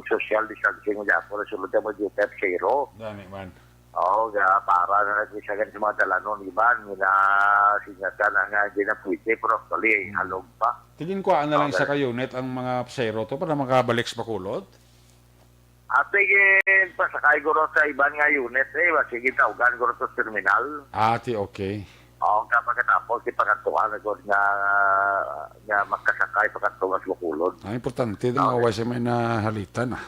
social distancing mo dyan, puro sulod ka mo dyan, Pep Zero. Dami man. Oo, ga, para na nagkisagan sa mga dalanon, iban, nga, sinyatan na nga, hindi na pwede, pero actually, Hmm. halog pa. Tigin ko, ano lang, Okay. isa ka unit ang mga pasero to para makabalik sa Bacolod? Ate, gin, pasakay guro sa iban nga unit, eh, wa, sige, tawgan guro to terminal. Ah, ti, okay. Oo, kapag katapos, ipakantuan na guro nga, nga makasakay, pakantuan sa Bacolod. Ah, importante din, Oo. nga way sa may nahalitan, ah.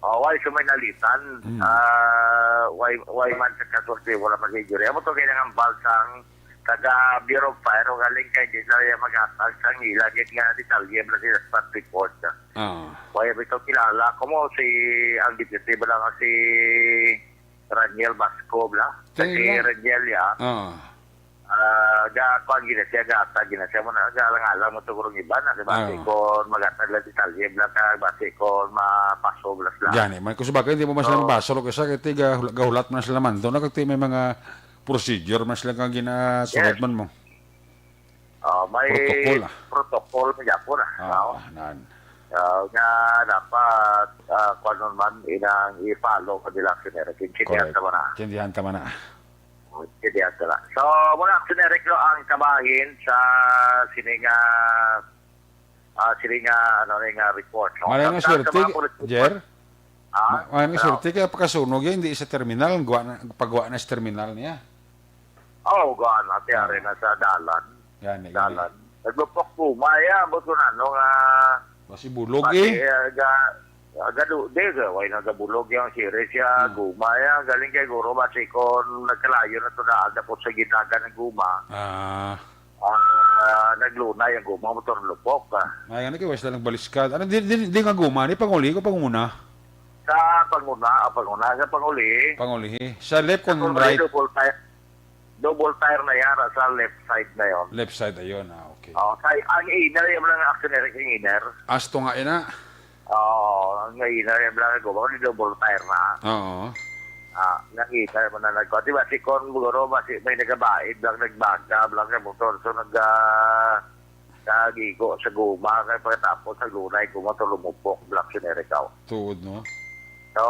Oo, way sa may nalitan. Mm. Ah, way, way man sa kasulti, wala man sa injury. Amo to, kaya nang ambal sang taga Bureau of Fire, o galing kay di na rin magatag sang ilagit nga detalye, bala sila sa report, ah. Ah. Kaya bitaw kilala ko mo si, ang deputy ba lang si Raniel Basco, bla? Sa Kaya si lang. Raniel, ya. Ah. Ah, ga, kuan gina siya, gata gina siya. Mo na, galang-alang mo to, gurong iba na, di ba? Ah. Si kon magatag lang detalye, bla ka, basi kon mapaso, bla, bla. Gani, man, kung sabagay, hindi mo man sila So, mabaso, lo, kasi kay tiga, hula-, gahulat man sila man. Doon na, kag ti may mga procedure man sila kang ginasunod Yes. man mo. Ah, may Protocol, ah. protocol man gyapon, ah. Ah, Oo. nan. Ah, nga dapat, ah, kung ano man, inang i-follow ko nila, Action Eric. Intindihan Correct. ka mo na. Intindihan ka man na. Intindihan ka na. So, muna, Action Eric, no, ang kabahin sa sining, ah, ah, sining, ah, ano, ning, ah, report, no? Malay nga Sa, sa swerte, mga police Jer? report, ah, Ma-, malay nga ano? swerte, kaya pagkasunog yan, hindi sa terminal, ang gawa na, paggawa na sa terminal niya. Oh, gaan na, ti, ari na sa dalan. Gani, gani. Dalan. Naglupok guma, ya, ambot ko na, no, nga Basi bulog, Basi, eh. eh, ga, ga, du-, di, ga, way na gabulog yung series, ya, Hmm. guma, ya, galing kay guro, basi kon nagkalayo na to na, dapat sa ginaga ng guma. Ah. Ah, naglunay ang guma, motor lupok, ah. Ay, ano kay, way sila nagbaliskad? Ano, di, di, di nga guma, ni panguli ko panguna? Sa panguna, ah, panguna, sa panguli. Pangulihi. Sa left Sa kon panguli, right? Double tire. Double tire na yan, sa left side na yon. Left side, ayun. Ah, okay. Oh, kay, ang inner, yung mga actionary, yung inner. As to nga ina? Oo, ang inner, yung mga guma, yung double tire na. Oo. Ah, ang inner mo na nagkuha. Di ba, si Con, siguro, basi may nagabaid lang, nagbaga lang sa motor. So, nag, ah, kagigo sa guma, kay pagkatapos sa lunay, guma to lumupok, black generic out. Tuod, no? So,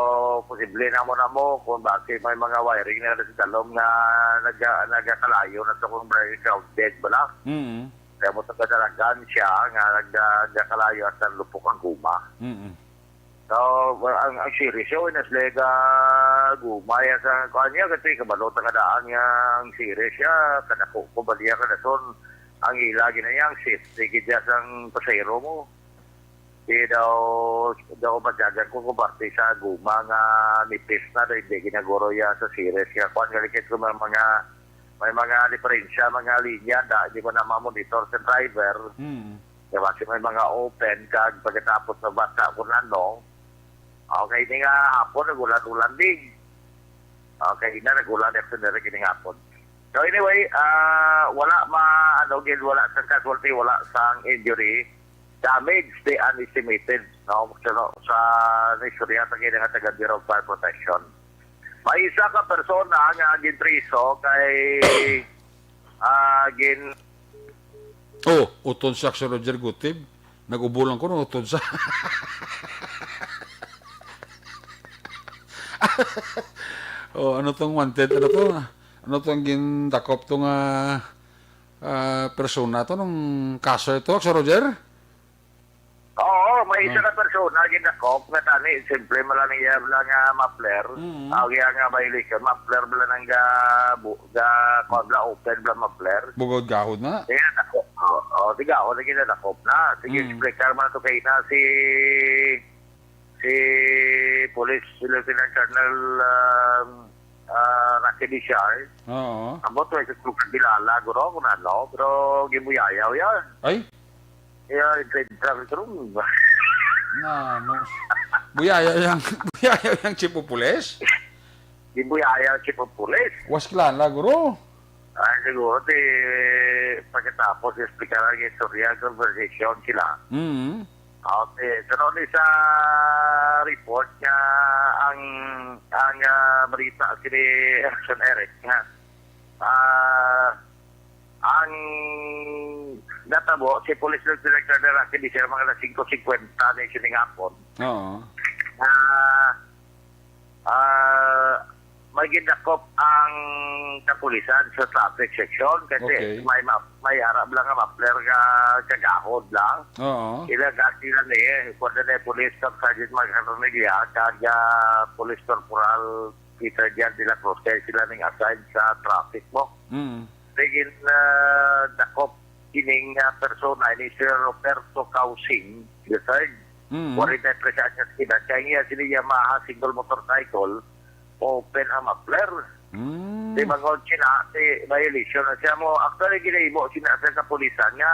posible na mo na mo kung bakit may mga wiring na sa talom nga naga-, nagakalayo na to kung very crowded bala. Mm. Kaya mo sa kadalagan siya nga nag-, nagakalayo at lupok ang guma. Mm. So, well, ang, ang series yun, naslega guma yan sa kuan niya, kasi kabalo ta kadaan nga ang series siya, kadako ko ba niya kadason, ang ila gina niya, ang safety gid niya sang pasahero mo. Di daw, daw madyagan ko kung parte sa guma nga nipis na, daw hindi ginaguro ya sa series. Kaya kuan, galikit ko mga, mga, may mga diferensya, mga linya, da, di ba na mamonitor sa driver? Mm. Kaya basi may mga open, kag pagkatapos na bata ko na, no? Okay, ini nga hapon, nag-ulan-ulan din. Okay, na nag-ulan, after na rin kining hapon. So anyway, ah, wala ma, ano, gid, wala sang casualty, wala sang injury. Damage, the unestimated, no? So, no, sa naistorya sa kini nga taga Bureau of Fire Protection. May isa ka persona nga ginpriso kay, ah, gin- Oh, uton siya, Sir Roger Gutib. Nag-ubo lang ko, no, uton siya. Oh, ano tong wanted? Ano to? Ano tong gindakop tong, ah, ah, persona to? Nung kaso ito, Sir Roger? Oo, may isa ka persona gindakop nga tani, simple man lang iya lang nga muffler. Mm. Ang iya nga violation, muffler bala nang ga, bu-, ga, kuwan bala, open bala muffler. Bugod gahod na. Iya, dako. Oo, oo, di gahod na ginadakop na. Sige, Mm. explicar man to kay na si, si Police Lieutenant Colonel, um, ah, Rocky Bishar. Oo. Ang boto ay sa Bilala, guro, kung ano, pero gibuyayaw yan. Ay? Iya, incendiary room. Na, no. Buyaya yang, buyaya yang chief of police? Di buyaya ang chief of police. Was kilala, guro. Ah, siguro, di, pagkatapos, explicar ang istorya, conversation sila. Mm. Okay, so, no, ni sa report nga ang, ang, ah, balita kini Action Eric nga, ah, ang natabo, si Police Lieutenant Colonel Rocky Bishar, mga alas singko singkwenta na sining hapon. Oo. Ah, ah, may gindakop ang kapulisan sa traffic section kasi Okay. may ma-, may arab lang nga muffler nga kagahod lang. Oo. Ila kasi na ni, kuwan na ni Police Staff Sergeant Mark Hernandez kag, ah, Police Corporal Peter Jan de la Cruz, kay sila ning assign sa traffic mo. Mm. Sige, ah, dakop kining, ah, persona ni Sir Roberto Causing the third. Mm. Forty-three anyos edad. Kay niya sini Yamaha single motorcycle, open ang muffler. Mm. Di bangod sina, di violation na siya mo. Actually, ginahimo sina sa kapulisan nga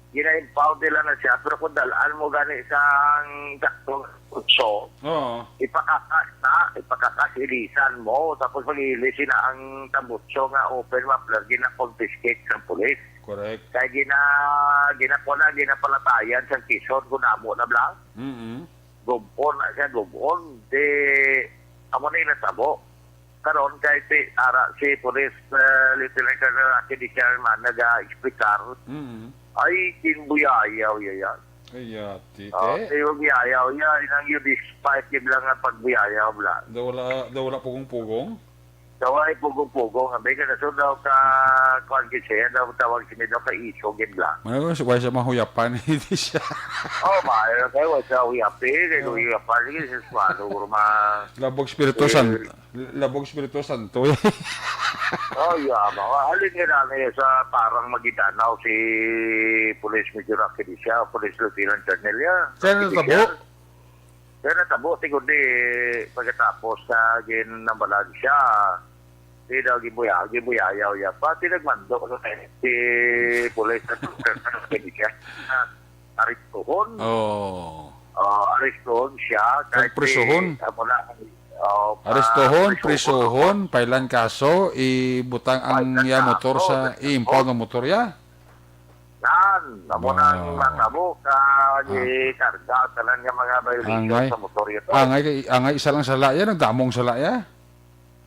gina-impound nila na siya, pero kung dalaan mo gani sa ang dakto, so, Oo. ipakakas na, ipakakas, ilisan mo, tapos mag-ilis na ang tambutso nga open muffler, gina-confiscate sa pulis. Correct. Kaya gina-, ginakuha na, ginapalatayan sa Quezon, kung namo na bla. Mm-mm. Gubon na siya, gubon. Di, amo na yung natabo. Karon kay ti, ara si Police, eh, Lieutenant Colonel Rocky de Sherman naga-explicar, Mm. ay ginbuyayaw iya yan. Ay, yati, Oh, te. Kay buyayaw iya, inang yun, despite gid lang nga pagbuyayaw bla. Daw wala, daw wala pugong-pugong? Daw ay pugong-pugong, abi ka na, so daw ka, kuwan gid siya, daw tawag sila daw ka iso gid bla. Ano, wala siya mahuyapan, hindi siya. Oh, maayo lang kayo, wala siya huyapi, kay Oh. huyapan, sige, sis, mano, kurma. Labog Espiritu Eh, Santo. Labog Espiritu Santo. Oh, yeah, mga halin nga na niya sa parang Maguindanao si Police Major Rocky Disia, Police Lieutenant Colonel ya. Kaya Rocky natabo? Disia. Kaya natabo, siguro di pagkatapos sa ginambalan siya. Di daw gibuya-, gibuyayaw ya. Pati nagmando sa si Police Lieutenant Colonel Rocky Disia. Arituhon. Oh. Oh, Arestuhon siya, kag prisuhon. Amo na, oh, arestuhon, prisuhon, pailan kaso, ibutang ang iya motor sa, i-impound ang motor ya. Nan, amo nang natabo, kag ikarga tanan nga mga violation sa motor ya to. Angay, angay, isa lang sala ya, nagdamong sala ya.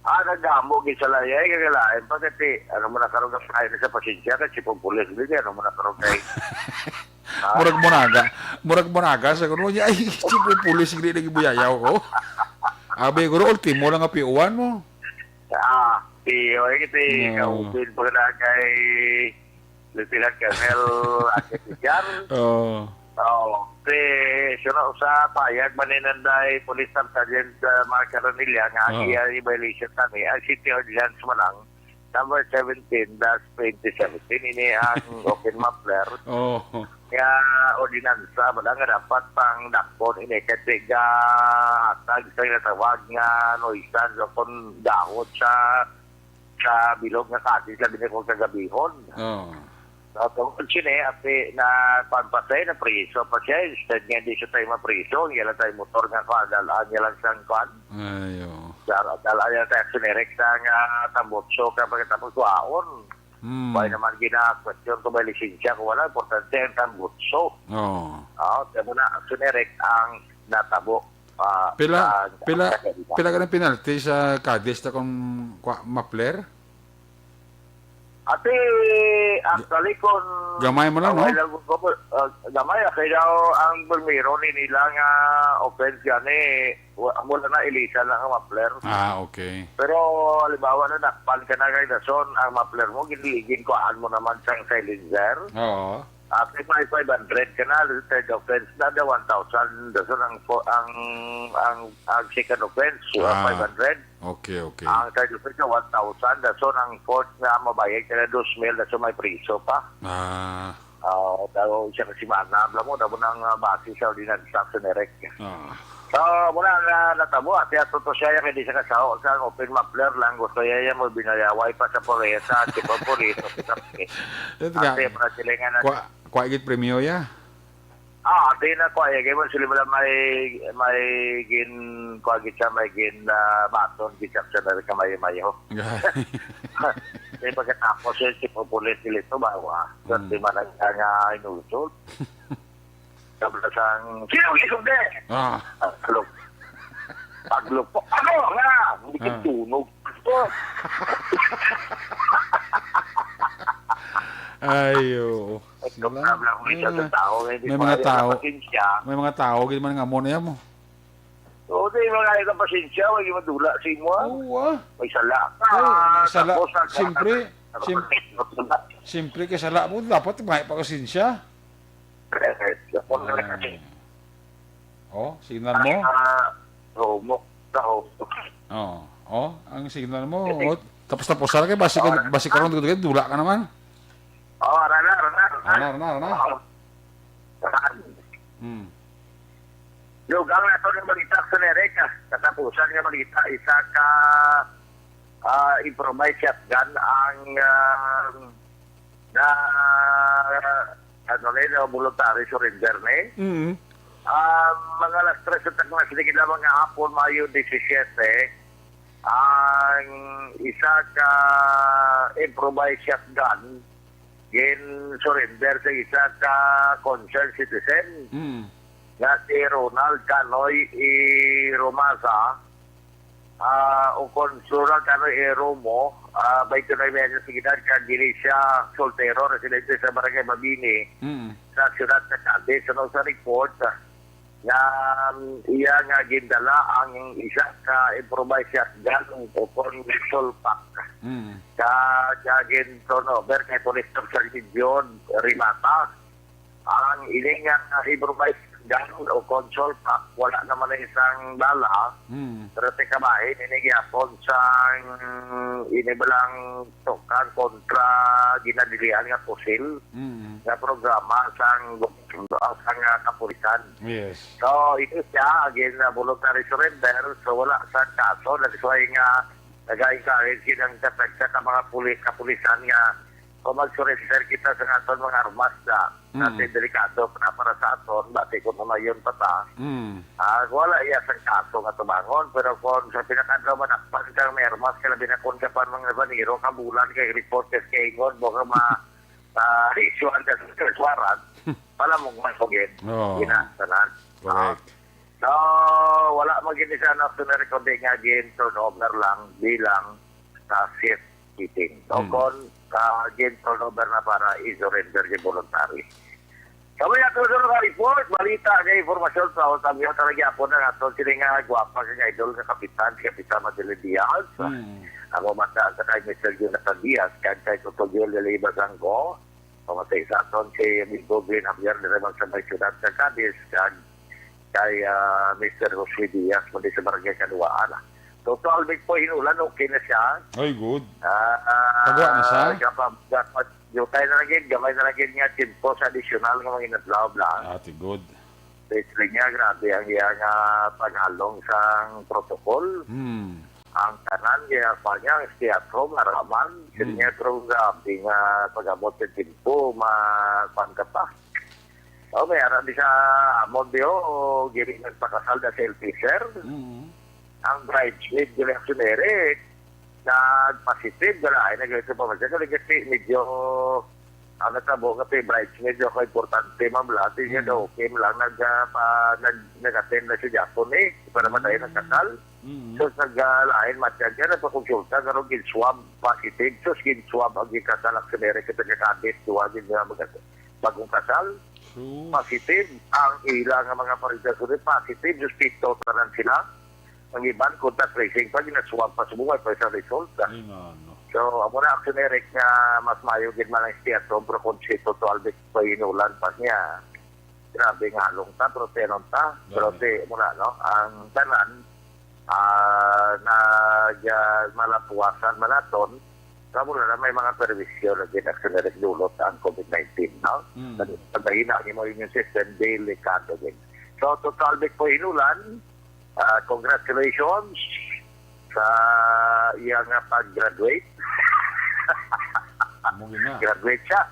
Ah, nagdamo gid sa layay, kay lain pa, kay ano mo na karon, kasayon sa pasensya, kay chief of police gid, ano mo na karon kay, ah. Murag Monaga. Murag Monaga sa kuno niya, ay, chief of police gid lagi buyayaw ko. Abi ko, ultimo lang nga piuan mo. Ah, piyo, eh, kasi kaupin pa na kay Lieutenant Colonel Aguilar. Oo. Oo. Si, sino sa payag, maninanday, Police Staff Sergeant, uh, Mark Caronilla, nga ang iya violation kami, ang City Ordinance man lang, number seventeen dash twenty seventeen, ini ang open muffler. Oo. Nga ordinansa, wala nga dapat pang dakpon ini, kasi gahatag sa ginatawag nga nuisance o kung dahot sa sa bilog nga kadis, labi na kung kagabihon. Oo. So, tungod sini, api na, kuwan pa siya, na priso pa siya, instead nga hindi siya tayo mapriso, ang iya lang tayo motor nga kuwan, dalaan niya lang siyang kuwan. Ayo. Dal-, dalaan niya tayo, generic sa nga tambutso, ka pagkatapos kuwaon. Hmm. Wala naman gina-question kung may lisensya, kung wala, importante ang tambutso. Oo. Oo, kaya mo na, generic ang natabo. Ah, pila, ah, pila, ah, pila ka ng penalty sa kadis ta kung kwa-, muffler? Ati, actually, kung gamay mo lang, no? Gamay lang, kung, ah, gamay, ah, kaya daw ang primero ni nila nga offense gani, wa-, wala na, ilisan lang ang muffler. Ah, okay. Pero, halimbawa na, dakpan ka na kay dason, ang muffler mo, gin-, ginkuhaan mo naman sang silencer. Oo. Ah, kay may five hundred ka na, third offense na, the one thousand, dason ang fo-, ang, ang, ang second offense, ah, five hundred. Okay, okay. Ang third offense na one thousand, dason ang fourth nga mabayad ka na dos mil, dason may priso pa. Ah. Ah, daw isang semana, alam mo, daw nang, ah, base sa ordinansa sa Nerec. Ah. So, muna nga natabo, ati ato to siya, kaya di siya kasaho sa open muffler lang, gusto niya, niya mo binayaway pa sa puresa, di ba, puresa, sa Ito nga, ate, mga silingan na kwa-, kwa igit premyo ya? Ah, di na ko, ay, kaya mo sila wala may, may gin, kwa gid siya, may gin, ah, baton, gid siya sa Amerika, mayo-mayo. Di pagkatapos yun, si Pupulit, nilito ba, wa? Mm. Swerte man ang nga inulsol. Sabi na sang, "Sino ang isog de?" Ah. Paglupo. Paglupo. Ano nga? Hindi Ah. Kitunog. Ay, oo. Ito, Sila, problem ko may isa sa mga, tao, eh, di may ko mga kaya tao, pasensya. May mga tao, gid man nga mo na mo. Oo, di, mga ito, pasensya, may madula sa imo, ah. Oo, ah. May sala ka, Ay, may sala. Tapos, ang Siyempre, tapos, siyem-, tapos, siyempre, kay sala mo, dapat may pakasensya. Correct. Ako na lang kasi. Ay. Oh, signal mo? Ah, humok sa humok. Oh, oh, ang signal mo. Kasi Oh, tapos-tapos ka, basi ka, Oh, basi ka ron, dula ka naman. Oh, rana, rana, rana. Rana, rana, rana. Oh. Rana. Hmm. Lugang na to ng balita sa Amerika. Katapusan nga balita, isa ka, ah, improvised shotgun ang, ah, na, ano na yun, voluntary surrender na eh. Mm. Ah, mga alas tres sa tagnas, sige na mga hapon, Mayo disisiete, ang isa ka improvised shotgun gin-surrender sa isa ka concerned citizen Mm. nga si Ronald Canoy E. Romasa, ah, o kon Ronald Canoy E. Romo, ah, twenty-nine years of edad, kag dili siya soltero, residente sa Barangay Mabini, Mm. sa siyudad sa Cadiz. Ano sa report, ah, nga, um, iya nga gindala ang isa ka improvised shotgun o kon sulpak. Mm. Ka, ka gin-turn over kay Police Officer Gideon Rimata. Ang ini nga improvised gun o kon sulpak, wala naman na isang bala, Mm. pero ti kabahin ini gyapon sang ini balang tukang kontra ginadilian nga pusil Mm. nga programa sang, sang, ah, kapulisan. Yes. So, ito siya, again, na voluntary surrender. So, wala sa kaso. That's why nga, nag-encourage yun ang katagsa ka mga puli-, kapulisan nga kung mag-surrender kita sa aton mga armas na, Mm. kasi delikado pa para sa aton, basi kung mamayon pa ta, Mm. ah, wala iya sang kaso nga tubangon, pero kung sa pinakadlaw manakpan ka may armas, kalabi na kung ka pa mga baniro, kabulan kay report ka sa kaingon, mo ka ma-, ah, issue ang search warrant, palamog man ko gid. Oo. Ina, tanan. Correct. Ah, so, wala man gid siya na sunod kundi nga gin turnover lang bilang sa safekeeping. So, Hmm. kung ka gin turnover na para i-surrender gid voluntary. Kami ato sa mga report, balita, nga impormasyon sa Otamio, talaga po na nato sila nga gwapa kag idol nga kapitan, si Kapitan Madeline Diaz. Hmm. Ako mata sa kay Mister Jonathan Diaz, kag kay Toto Joel de Leiva Sangco, pamati sa aton si Amigo Glenn Javier, diri man sa may siyudad sa Cadiz, kag kay, ah, Mister Jose Diaz, kundi sa Barangay Kaduaan, ah. So, twelve po hinulan, okay na siya. Ay, good. Ah, ah, Kagwa na siya? gapa-, gapa-, jutay na lang gid, gamay na lang gid nga tiyempo sa additional nga mga inadlaw lang. Ah, ti good. Sa isla niya, grabe ang iyang, ah, paghalong sang protocol. Hmm. Ang tanan, kaya pa niya, ang teatro, maraman. Hmm. Sige niya, pero grabe nga pag-abot sa tiyempo, ma-, kuwan ka pa. Oh, may ara di sa amon, di, oh, gini nagpakasal na sa L P, sir. Mm. Ang bridesmaid, gini ang sunere, nag-positive, gala, ay, nag-ito pa man siya. Kasi, kasi medyo, ang natabo nga pa, bridesmaid, medyo ako importante, ma'am, lahat. Hindi niya Mm. daw, okay lang, nag, ah, pa, nag, nag-attend na siya Japon, eh, para Mm. matayo ng kasal. Mm. So, nag, ah, lain, matyan siya, nagpakonsulta, karon gin-swab, positive. So, gin-swab ang gikasal, ang sunere, kita kakabit, duwa, gin, ah, mag-, bagong kasal. Sus. Positive ang ila nga mga pareho sa sunod. Positive, suspito, tanan sila. Ang iban, contact tracing pa, ginaswab pa sa buhay, pa sa result. Ay, nga, no. So, amo na, Action Eric, nga mas mayo gid man ang stay at home, pero kung si Toto Alvin pa hinulan pa niya, grabe nga halong ta, pero tenon ta. Pero Grabe. Ti, amo na, no? Ang tanan, ah, nag, ah, malapuwasan man naton, kamo na lang may mga perwisyo na gid ang sinirigdulot ang covid nineteen, no? Mm. Pag, pag mahina ang imong immune system, delikado gid. So, Toto Alvin po hinulan, ah, congratulations sa iyang, ah, pag-graduate. Amo gid na. Graduate siya,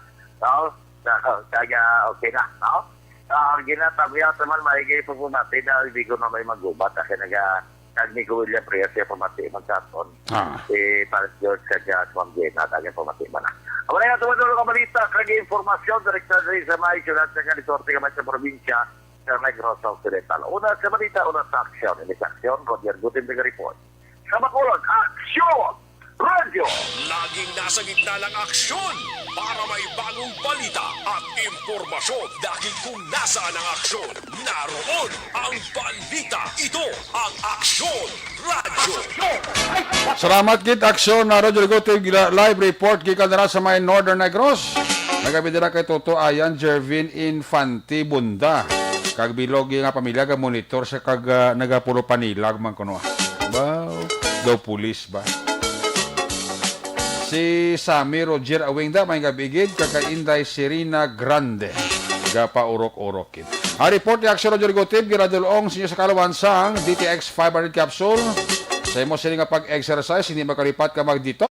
no? So, kaya okay na, no? Ah, ang ginatamyaw naman, maigi po po natin na hindi ko na may magubat. Kasi naga, nag-Nico William Reyes siya pamati man sa aton. Ah. Si Paris George kag si Ma'am Jenna, taga pamati man na. Ang wala nga tumatulog ang balita, kag informasyon, direkta sa may siyudad sa Calisorte, kamay sa probinsya, sa Negros Occidental. Una sa balita, una sa aksyon. Ini sa aksyon, Roger Gutim, taga report. Sa Bacolod, aksyon! Radyo! Laging nasa gitna ng aksyon para may bagong balita at impormasyon. Dahil kung nasaan ang aksyon, naroon ang balita. Ito ang Aksyon Radyo. Salamat gid, Aksyon na Radyo Ligote, gila-, live report gikan dira sa may Northern Negros. Nagabidira kay Toto Ayan Jervin Infante Bunda. Kag bilog nga pamilya ga monitor sa kag, ah, nagapulo panilag man kuno. Wow, daw pulis ba? Si Sammy Roger Awingda, may gabigid, kag kay Inday Serena Grande. Gapaurok-urok gid. Ang report ni Aksyon Roger Gutib, ginadulong sa inyo sa kalawan sang D T X five hundred capsule. Sa imo sini nga pag-exercise, hindi makalipat ka mag-detox.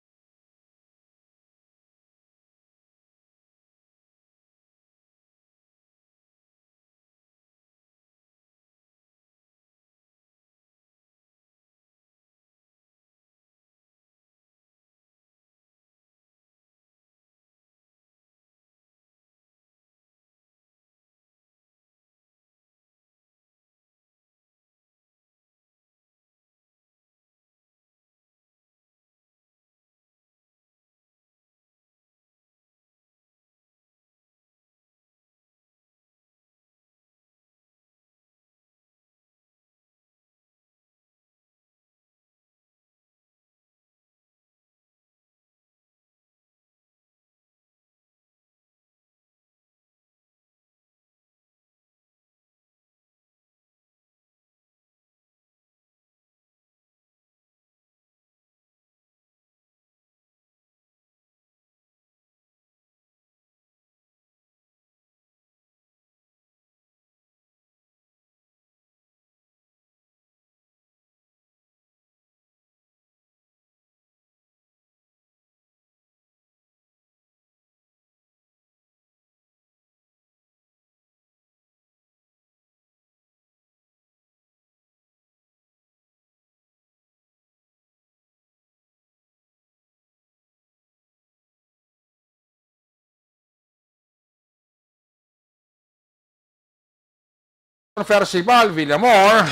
Percival Villamor.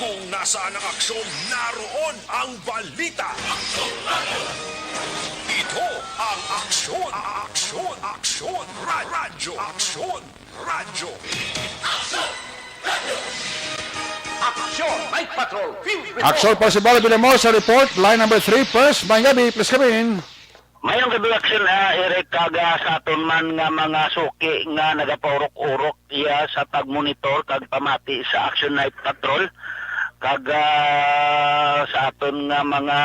Kung nasaan ang aksyon, naroon ang balita. Ito ang Aksyon, Aksyon, Aksyon, Ra- Radyo, Aksyon, Radyo. Aksyon, Night Patrol, Field Report. Aksyon, Percival Villamor sa report, line number three, first, may gabi, please come in. Mayong gabi, Aksyon, ah, Eric, kag, ah, sa aton man nga mga suki nga nagapaurok-urok iya sa pagmonitor kag pamati sa Action Night Patrol, kag, ah, sa aton nga mga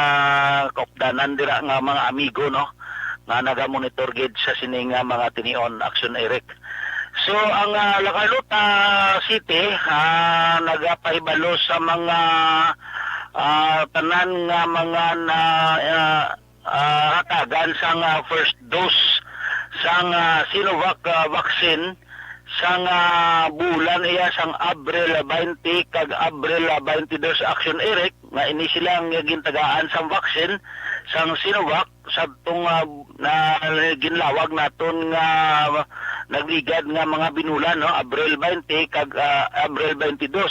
kaupdanan dira nga mga amigo, no, nga nagamonitor gid sa sini nga mga tinion, Action Eric. So, ang, ah, La Carlota City, ah, nagapahibalo sa mga, ah, tanan nga mga na, ah, ah, hatagan sang, ah, first dose sang, ah, Sinovac, ah, vaccine sang, ah, bulan iya sang Abril twenty kag Abril twenty-two, Action Eric, nga ini sila ang gintagaan sang vaccine sang Sinovac sa tong, ah, na ginlawag naton nga nagligad nga mga binulan, no, Abril twenty kag, ah, Abril twenty-two.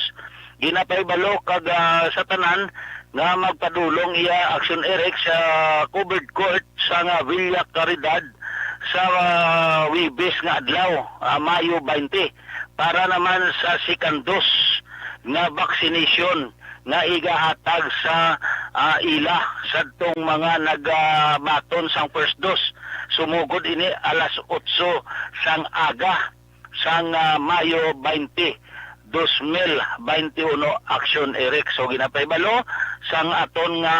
Ginapahibalo kag, ah, sa tanan nga magpadulong iya, Action Eric, sa covered court sa nga Villa Caridad sa, ah, Huwebes nga adlaw, ah, Mayo twenty, para naman sa second dose nga vaccination nga igahatag sa, ah, ila sadtong mga nagabaton sang first dose. Sumugod ini alas otso sang aga sang, ah, Mayo twenty, dos mil bente uno, Action Eric. So, ginapahibalo sang aton nga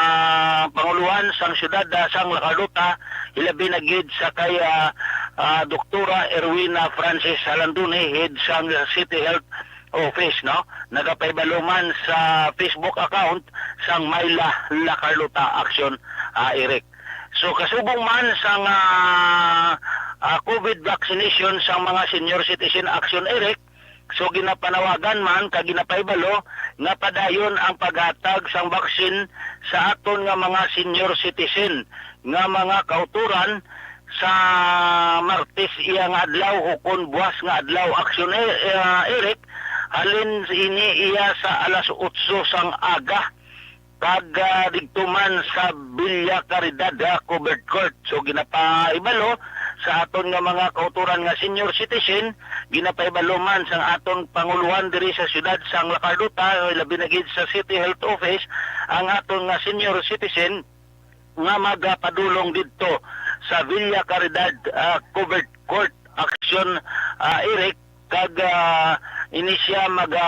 panguluhan sang siyudad, ah, sang La Carlota, hilabi na gid sa kay, ah, ah, Doktora Erwina Francis Salandone, head sang City Health Office, no? Nagapahibalo man sa Facebook account sang Myla La Carlota Action, ah, Eric. So, kasubong man sang, ah, ah, COVID vaccination sang mga senior citizen, Action Eric, so ginapanawagan man kag ginapahibalo nga padayon ang paghatag sang vaccine sa aton nga mga senior citizen nga mga kautoran sa Martes iya nga adlaw, o kon buwas nga adlaw, Action E-, ah, Eric, halin ini iya sa alas otso sang aga. Kag, ah, didto man sa Villa Caridad, ah, covered court. So, ginapahibalo sa aton nga mga kautoran nga senior citizen, ginapahibalo man sang aton panguluhan diri sa siyudad sang La Carlota, labi na gid sa City Health Office, ang aton nga senior citizen nga magapadulong didto sa Villa Caridad, ah, covered court, Action, ah, Eric, kag, ah, ini siya maga,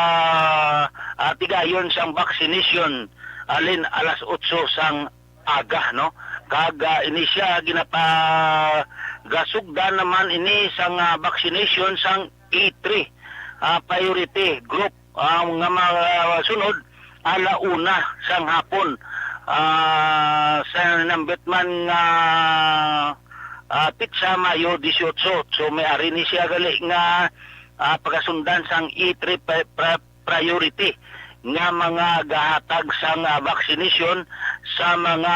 ah, tigayon sang vaccination halin alas otso sang aga, no? Kag, ah, ini siya ginapagasugdan naman ini sang, ah, vaccination sang A three, ah, priority group, ah, nga mga sunod ala una sang hapon, ah, sa nambit man nga, ah, petsa, Mayo dieciocho. So, may ari ni siya gali nga, ah, pagasundan sang A three pri-, pri-, priority nga mga gahatag sang, ah, vaccination sa mga,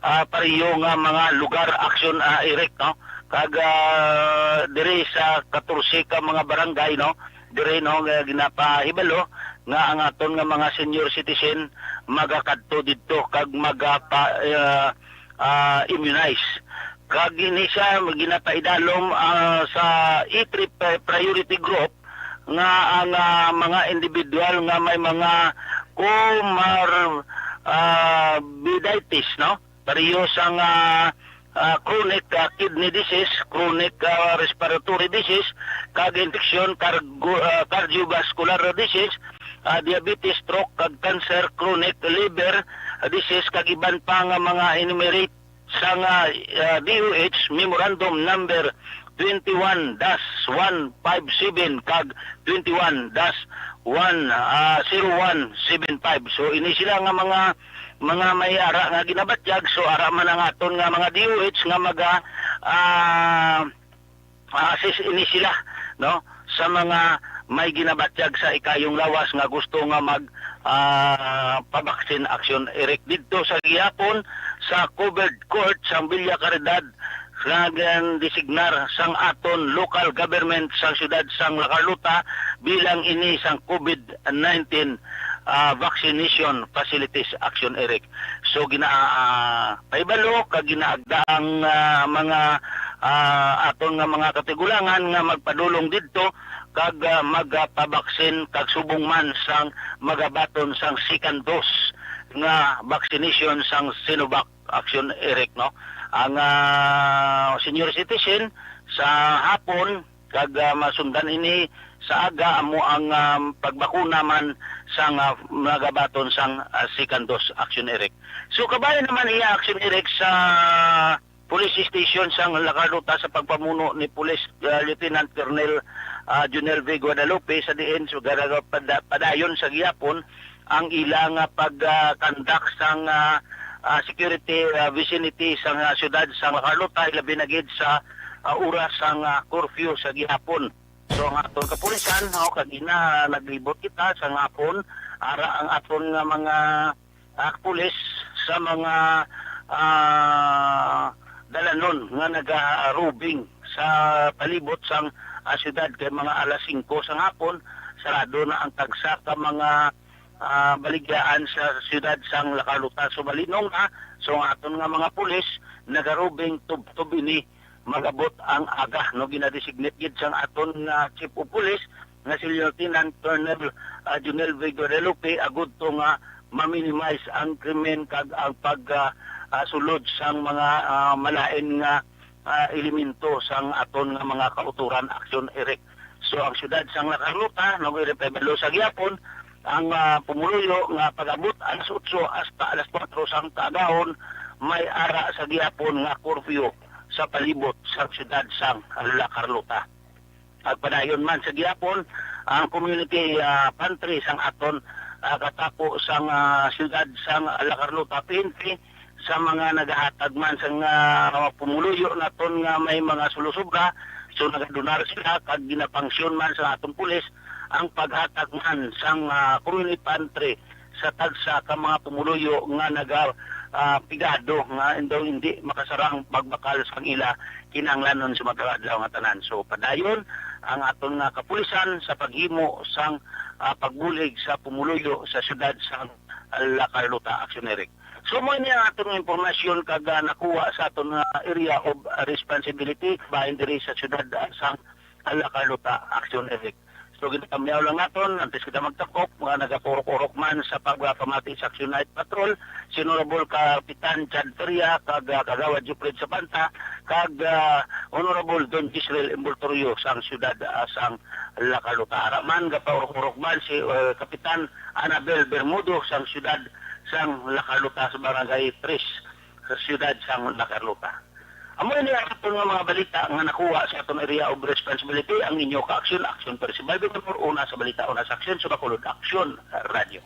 ah, pareho nga mga lugar, Action, ah, Eric, no? Kag, ah, diri sa katorse ka mga barangay, no? Diri, no, nga ginapahibalo nga ang aton nga mga senior citizen magakadto didto kag magapa-, ah, ah, immunize. Kag ini siya ginapaidalom, ah, sa A three pri-, priority group nga ang, ah, mga individual nga may mga comor-, ah, biditis, no? Pareho sang, ah, ah, chronic, ah, kidney disease, chronic, ah, respiratory disease, kag infection, cargo-, ah, cardiovascular disease, ah, diabetes, stroke, kag cancer, chronic liver disease, kag iban pa nga mga enumerate sang, ah, ah, D O H Memorandum Number twenty-one dash one five seven kag twenty-one dash one, ah, zero one seven five. So, ini sila nga mga, mga may ara nga ginabatyag. So, ara man ang aton nga mga D O H nga maga, ah, ah, assist ini sila, no, sa mga may ginabatyag sa ikayong lawas nga gusto nga mag, ah, pabaksin, Action Eric. Didto sa gihapon sa covered court sa Villa Caridad, nga gindesignar sang aton local government sang siyudad sang La Carlota bilang ini sang COVID nineteen, ah, vaccination facilities, Action Eric. So, gina-, ah, pahibalo kag ginaagda ang, ah, mga, ah, aton nga mga katigulangan nga magpadulong didto kag, ah, magpabaksin kag subong man sang magabaton sang second dose nga vaccination sang Sinovac, Action Eric, no? Ang, ah, senior citizen sa hapon kag, ah, masundan ini sa aga amo ang, ah, pagbakuna man sang, ah, magabaton sang, ah, second dose, Action Eric. So, kabahin naman iya, Action Eric, sa police station sang La Carlota sa pagpamuno ni Police, ah, Lieutenant Colonel, ah, Junel V Guadalupe, sa diin so garaga pada-, padayon sa gihapon ang ila nga pag, ah, conduct sang, ah, ah, security, ah, vicinity sang, ah, siyudad sang La Carlota, ilabi na gid sa, ah, oras sang, ah, curfew sa gihapon. So, ang aton kapulisan, oh, kagina naglibot kita sa hapon, ara ang aton nga mga, ah, pulis sa mga, ah, dalanon nga nagarubing sa palibot sang, ah, siyudad kay mga alas singko sa hapon, sarado na ang tagsa ka mga, ah, baligyaan sa siyudad sang La Carlota. So, malinong na, so, ang aton nga mga pulis nagarubing tubtob ini mag-abot ang aga, no? Ginadesignate gid sang aton nga Chief of Police nga si Lieutenant Colonel, ah, Junel V Guadalupe agud to nga ma-minimize ang krimen kag ang pag, ah, ah, sulod sang mga, ah, malain nga, ah, elemento sang aton nga mga kautoran, Action Eric. So, ang siyudad sang La Carlota, nag-irepebalo sa gihapon, ang, ah, pumuluyo nga pag-abot alas otso hasta alas kuwatro sang kaagahon, may ara sa gihapon nga curfew sa palibot sang siyudad sang La Carlota. Agpadayon man sa gihapon, ang community, ah, pantry sang aton, ah, katapo sang, ah, siyudad sang La Carlota, P N P, sa mga nagahatag man sang, ah, pumuluyo naton nga may mga sulosobra. So, nagadonar sila kag ginapangsyon man sa aton pulis ang paghatag man sang, ah, community pantry sa tagsa ka mga pumuluyo nga naga, ah, pigado nga daw hindi makasarang pagbakal sang ila kinahanglanon sa matag adlaw nga tanan. So, padayon ang aton nga kapulisan sa paghimo sang, ah, pagbulig sa pumuluyo sa siyudad sang La Carlota, Action Eric. So, mo ini ang aton nga impormasyon kag, ah, nakuha sa aton nga area of responsibility, bahin diri sa siyudad, ah, sang La Carlota, Action Eric. So, ginakamyaw lang naton, antes kita magtapok, mga nagapurok-urok man sa pagpamati sa Action Night Patrol, si Honorable Kapitan Chad Feria, kag, ah, Kagawad Jupred Sabanta, kag, ah, Honorable Don Israel Envoltorio sang siyudad, ah, sang La Carlota. Ara man, gapaurok-urok man si, eh, Kapitan Annabel Bermudo sang siyudad sang La Carlota, sa Barangay Tres, sa siyudad sang La Carlota. Amo ini ang aton nga mga balita nga nakuha sa aton area of responsibility, ang inyo ka-aksyon, Aksyon Percival Villamor, una sa balita, una sa aksyon, sa Bacolod Aksyon Radyo.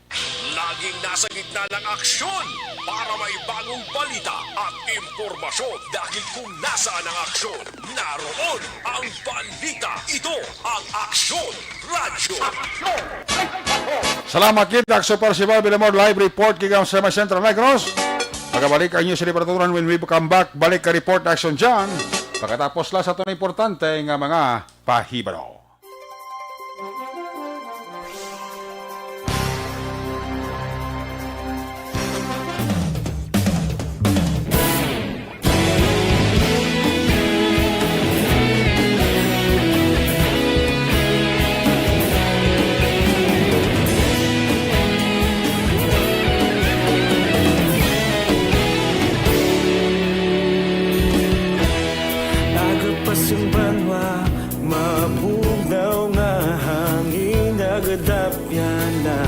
Laging nasa gitna ng aksyon para may bagong balita at impormasyon, dahil kung nasaan ang aksyon, naroon ang balita. Ito ang Aksyon Radyo. Salamat kita, Aksyon Percival Villamor, live report gikan sa may Central Negros. Magabalik ang inyo sa Libertador when we come back. Balik ka report, Aksyon John. Pagkatapos la sa aton importante nga mga pahibalo. Aga pa sing banwa, mabugnaw nga hangin nagadapyan na.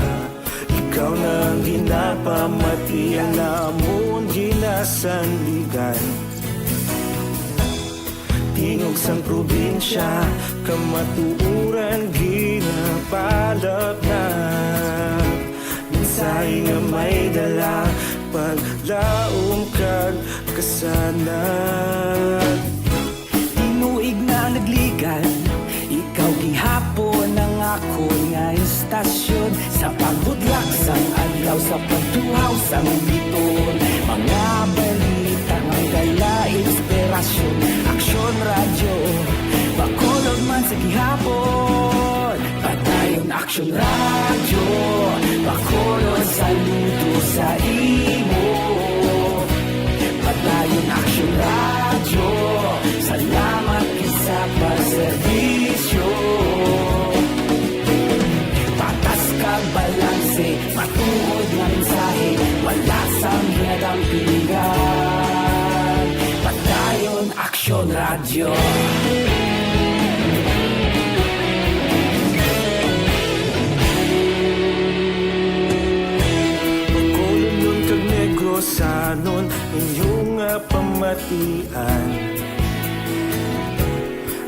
Ikaw na ang ginapamati, ang amon ginasandigan. Tingog sang probinsya, kamatuoran ginapalatnat. Mensahe nga may dala, paglaom kag kasanag. Tinuig na nagligad, ikaw gihapon ang akon nga istasyon. Sa pagbudlak sang adlaw, sa pagtuhaw sang bituon, mga balita nga dala inspirasyon. Radyo, Bacolod man sa gihapon. Padayon Aksyon Radyo, Bacolod, saludo sa imo. Padayon Aksyon Radyo, salamat gid sa pagserbisyo. Patas kag balanse, matuod nga mensahe, wala sang ginadampigan. Padayon Aksyon Radyo. Bacolodnon kag Negrosanon, inyo nga pamatian.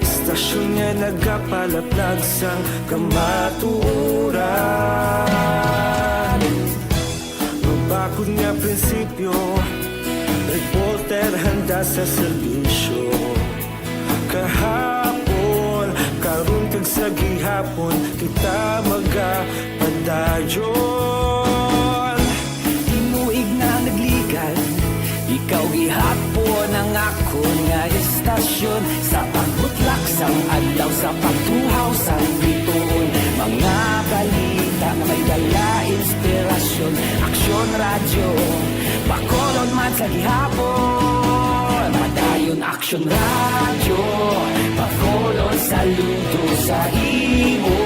Istasyon nga nagapalaplag sang kamatuoran. Mabakod nga prinsipyo, reporter handa sa serbisyo. Kahapon, karon kag sa gihapon, kita magapadayon. Tinuig na nagligan, ikaw gihapon ang akon nga istasyon. Sa pagbutlak sang adlaw, sa pagtuhaw sang bituon, mga balita nga may dala inspirasyon. Aksyon Radyo, Bacolod man sa gihapon. Padayon Aksyon Radyo, Bacolod, saludo sa imo.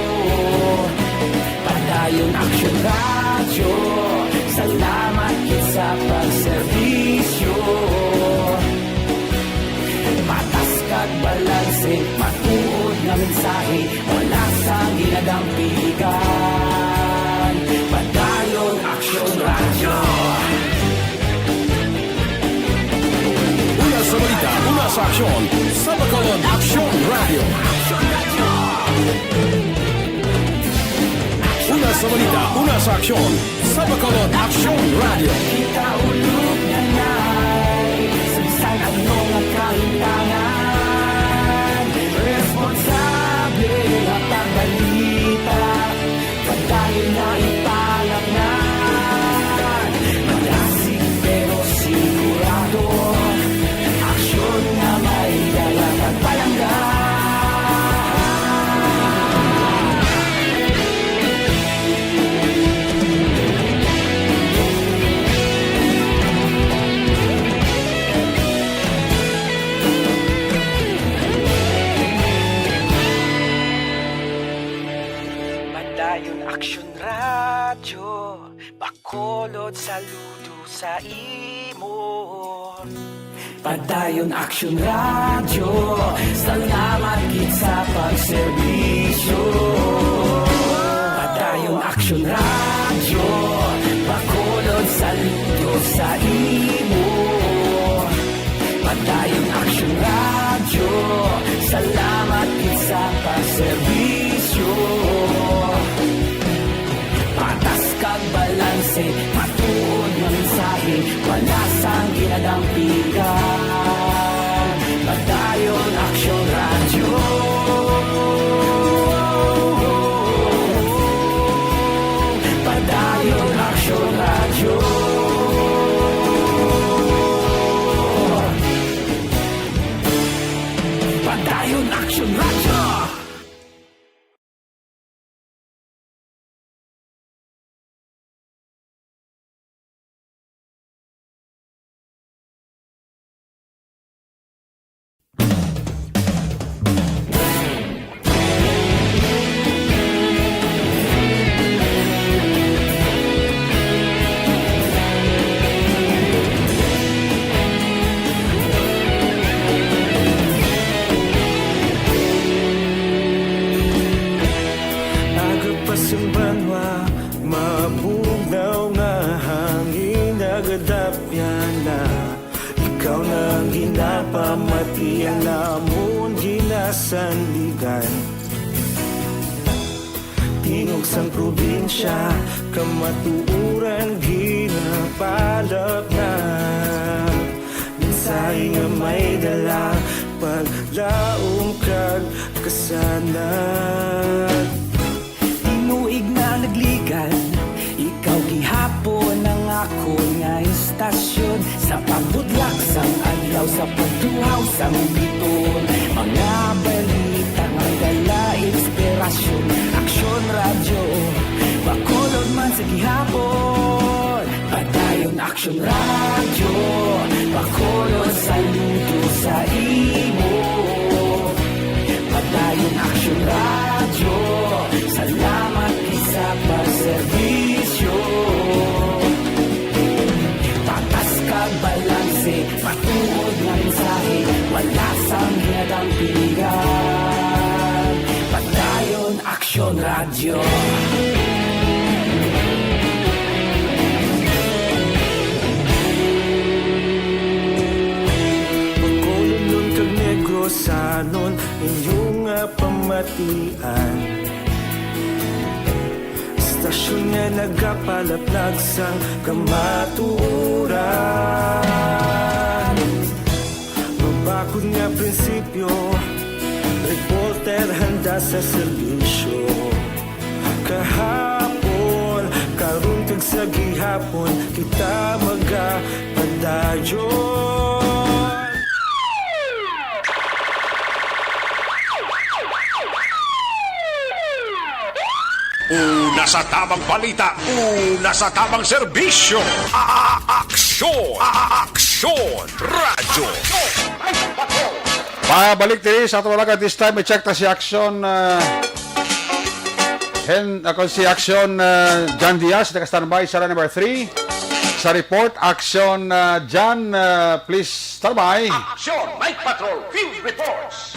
Padayon Aksyon Radyo, salamat gid sa pagserbisyo. Patas kag balanse, matuod nga mensahe, wala sang ginadampigan. Padayon Aksyon Radyo. Una sa balita, una sa aksyon, sa Bacolod Aksyon Radyo. Una sa balita, una sa aksyon, sa Bacolod Aksyon Radyo. Kita ulog nanay sa bisan ano nga kahimtangan. Responsable nga pagbalita, padayon na ipalapnan. Madasig pero sigurado, aksyon nga may dala kag palangga. Padayon Aksyon Radyo, Bacolod, saludo sa imo. Padayon Aksyon Radyo, salamat gid sa pagserbisyo. Padayon Aksyon Radyo, Bacolod, saludo sa imo. Padayon Aksyon Radyo, salamat gid sa pagserbisyo. Patas kag balanse, matuod nga mensahe, wala sang ginadampigan. Padayon Aksyon Radyo. Padayon Aksyon Radyo. Padayon Aksyon Radyo. Aga pa sang banwa, mabugnaw nga hangin nagadapyan na. Ikaw na ang ginapamatian namon ginasandigan. Tingog sang probinsya, kamatuoran ginapalapnag. Mensahe nga may dala, paglaom kag kasanag. Tinuig na nagligan, ikaw gihapon ang akon nga istasyon. Sa pagbutlak sang adlaw, Sa pagtuhaw sa uliton, mga balita nga dala inspirasyon. Aksyon Radyo, Bacolod man sa gihapon. Padayon Aksyon Radyo, Bacolod saludo sa imo. Padayon Aksyon Radyo, salamat gid sa pagserbisyo. Patas kag balanse, matuod nga mensahe, wala sang hinadang piligan. Padayon Aksyon Radyo. Bacolodnon kag Negrosanon, inyo nga pamatian. Istasyon nga nagapalaplag sang kamatuoran. Mabakod nga prinsipyo, reporter handa sa serbisyo. Kahapon, karon kag sa gihapon, kita magapadayon. Una sa tamang balita, una sa tamang serbisyo. A-, a-, aksyon, a-, a-, aksyon, radyo. Pabalik diri sa ato, mga alagad. This time, i-check ta si Aksyon, ah, Hen, ako si Aksyon, ah, John Diaz, naka-standby sa line number three. Sa report, Aksyon, ah, John, ah, please standby. Aksyon, Night Patrol, Field Reports.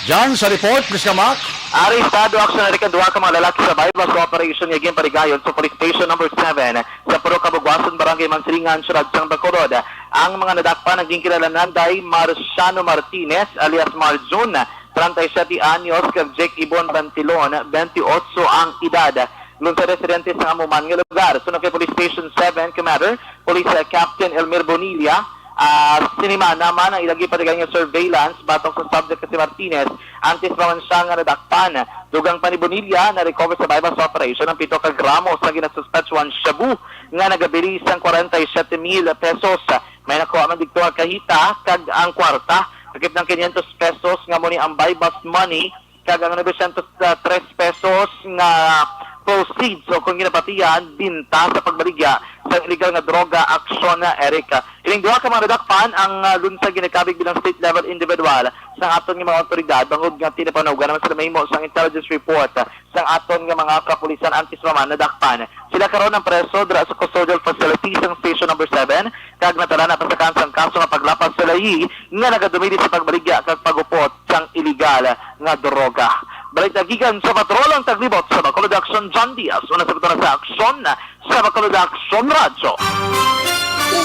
John, sa report, please come back. Arestado, Aksyon Eric, ang duha ka mga lalaki sa buy-bust operation nga ginpaligayon sa Police Station Number Seven sa Purok Kabugwason, Barangay Mansilingan, Siyudad sang Bacolod. Ang mga nadakpan ang ginkinahanglan nanday Marciano Martinez alias Marjun, treinta y siete anyos, kag Jake Ibon Bantilon, twenty-eight ang edad. Lunsad residente sang amo man nga lugar. Suno kay Police Station Seven Commander, Police, uh, Captain Elmer Bonilla, ah, sinimana man ang ilang ginpatigayon nga surveillance batok sa subject nga si Martinez, antes pa man siya nga nadakpan. Dugang pa ni Bonilla, na-recover sa buy-bust operation ang pito ka gramo sa ginasuspetsuhan shabu nga nagabili sang kwarenta y siyete mil pesos. May nakuha man didto nga kahita kag ang kwarta, kakip ng quinientos pesos nga amo ni ang buy-bust money, kag ang novecientos tres pesos nga proceeds o kung ginapatihan, binta sa pagbaligya sa illegal nga droga, Aksyon Eric. Ining duha ka mga nadakpan ang, ah, lunsad ginakabig bilang state level individual sang aton nga mga awtoridad, bangod nga tinapanugan naman sila mahimo sang intelligence report sang aton nga mga kapulisan antes pa man nadakpan. Sila karon ang preso dira sa custodial facility sang Station Number Seven, kag natala na pasakan sang kaso nga paglapas sa layi nga nagadumili sa pagbaligya kag pagupot sang iligal nga droga. Balik na gikan sa patrol ang taglibot sa Bacolod Aksyon, John Diaz. Una sa patrol sa aksyon sa Bacolod Aksyon Radyo.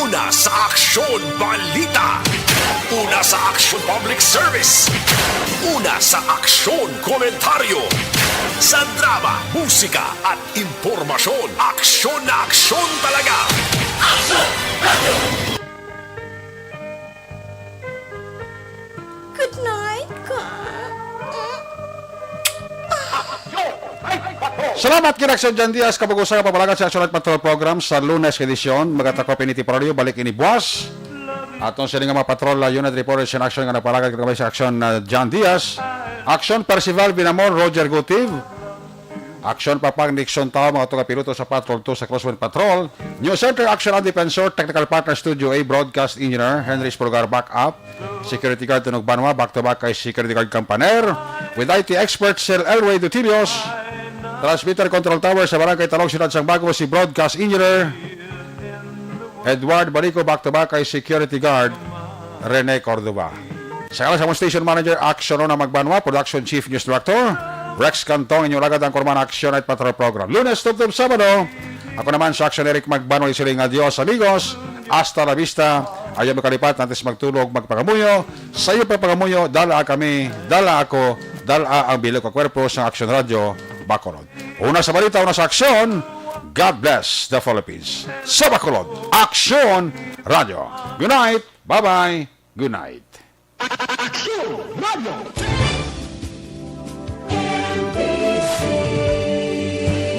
Una sa aksyon, balita. Una sa aksyon, public service. Una sa aksyon, komentaryo. Sa drama, musika, at impormasyon, aksyon na aksyon talaga. Aksyon Radyo! Good night, ka. Salamat kay Aksyon John Diaz, kapag-usa nga pamalagat sa Aksyon Night Patrol Program sa Lunes nga edisyon. Magatakop ini ti Parolyo, balik ini buwas. Aton sini nga mga patrol, uh, unit reporters in action nga nagpalagat kami sa Aksyon, uh, John Diaz, Aksyon Percival Binamor, Roger Gutiv, Aksyon Papang Nixon Tao, mga tunga piloto sa Patrol Two sa Crosswind Patrol. News Center Action and Defensor, Technical Partner Studio A, Broadcast Engineer Henry Espulgar, Backup Security Guard Tunog Banwa, back to back kay Security Guard Campaner. With I T expert Sir Elway Dutilios. Transmitter Control Tower sa Barangay Talog, Siyudad sang Bago, si Broadcast Engineer Edward Barico, back to back kay Security Guard Rene Cordova. Sa ngalan sa among station manager, Action Rona Magbanwa, production chief, news director, Rex Cantong, inyong lagad ang Kurman Action Night Patrol Program. Lunes tubtob Sabado, ako naman sa Action Eric Magbanwa, isiling adios, amigos. Hasta la vista. Ayaw makalipat, antes magtulog, magpangamuyo. Sa iyo pagpangamuyo, dala kami, dala ako, dala ang bilog ka kwerpo sa Action Radio, Bacolod. Una sa balita, una sa aksyon, God bless the Philippines. Sa Bacolod, Action Radio. Good night. Bye-bye. Good night. Action Radio.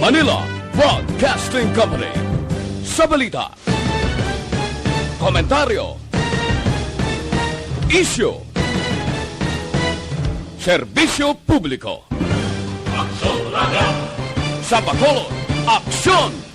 Manila Broadcasting Company. Sa balita, komentaryo, Isyu. Serbisyo publiko. Aksyon Radio. Sa Bacolod, aksyon!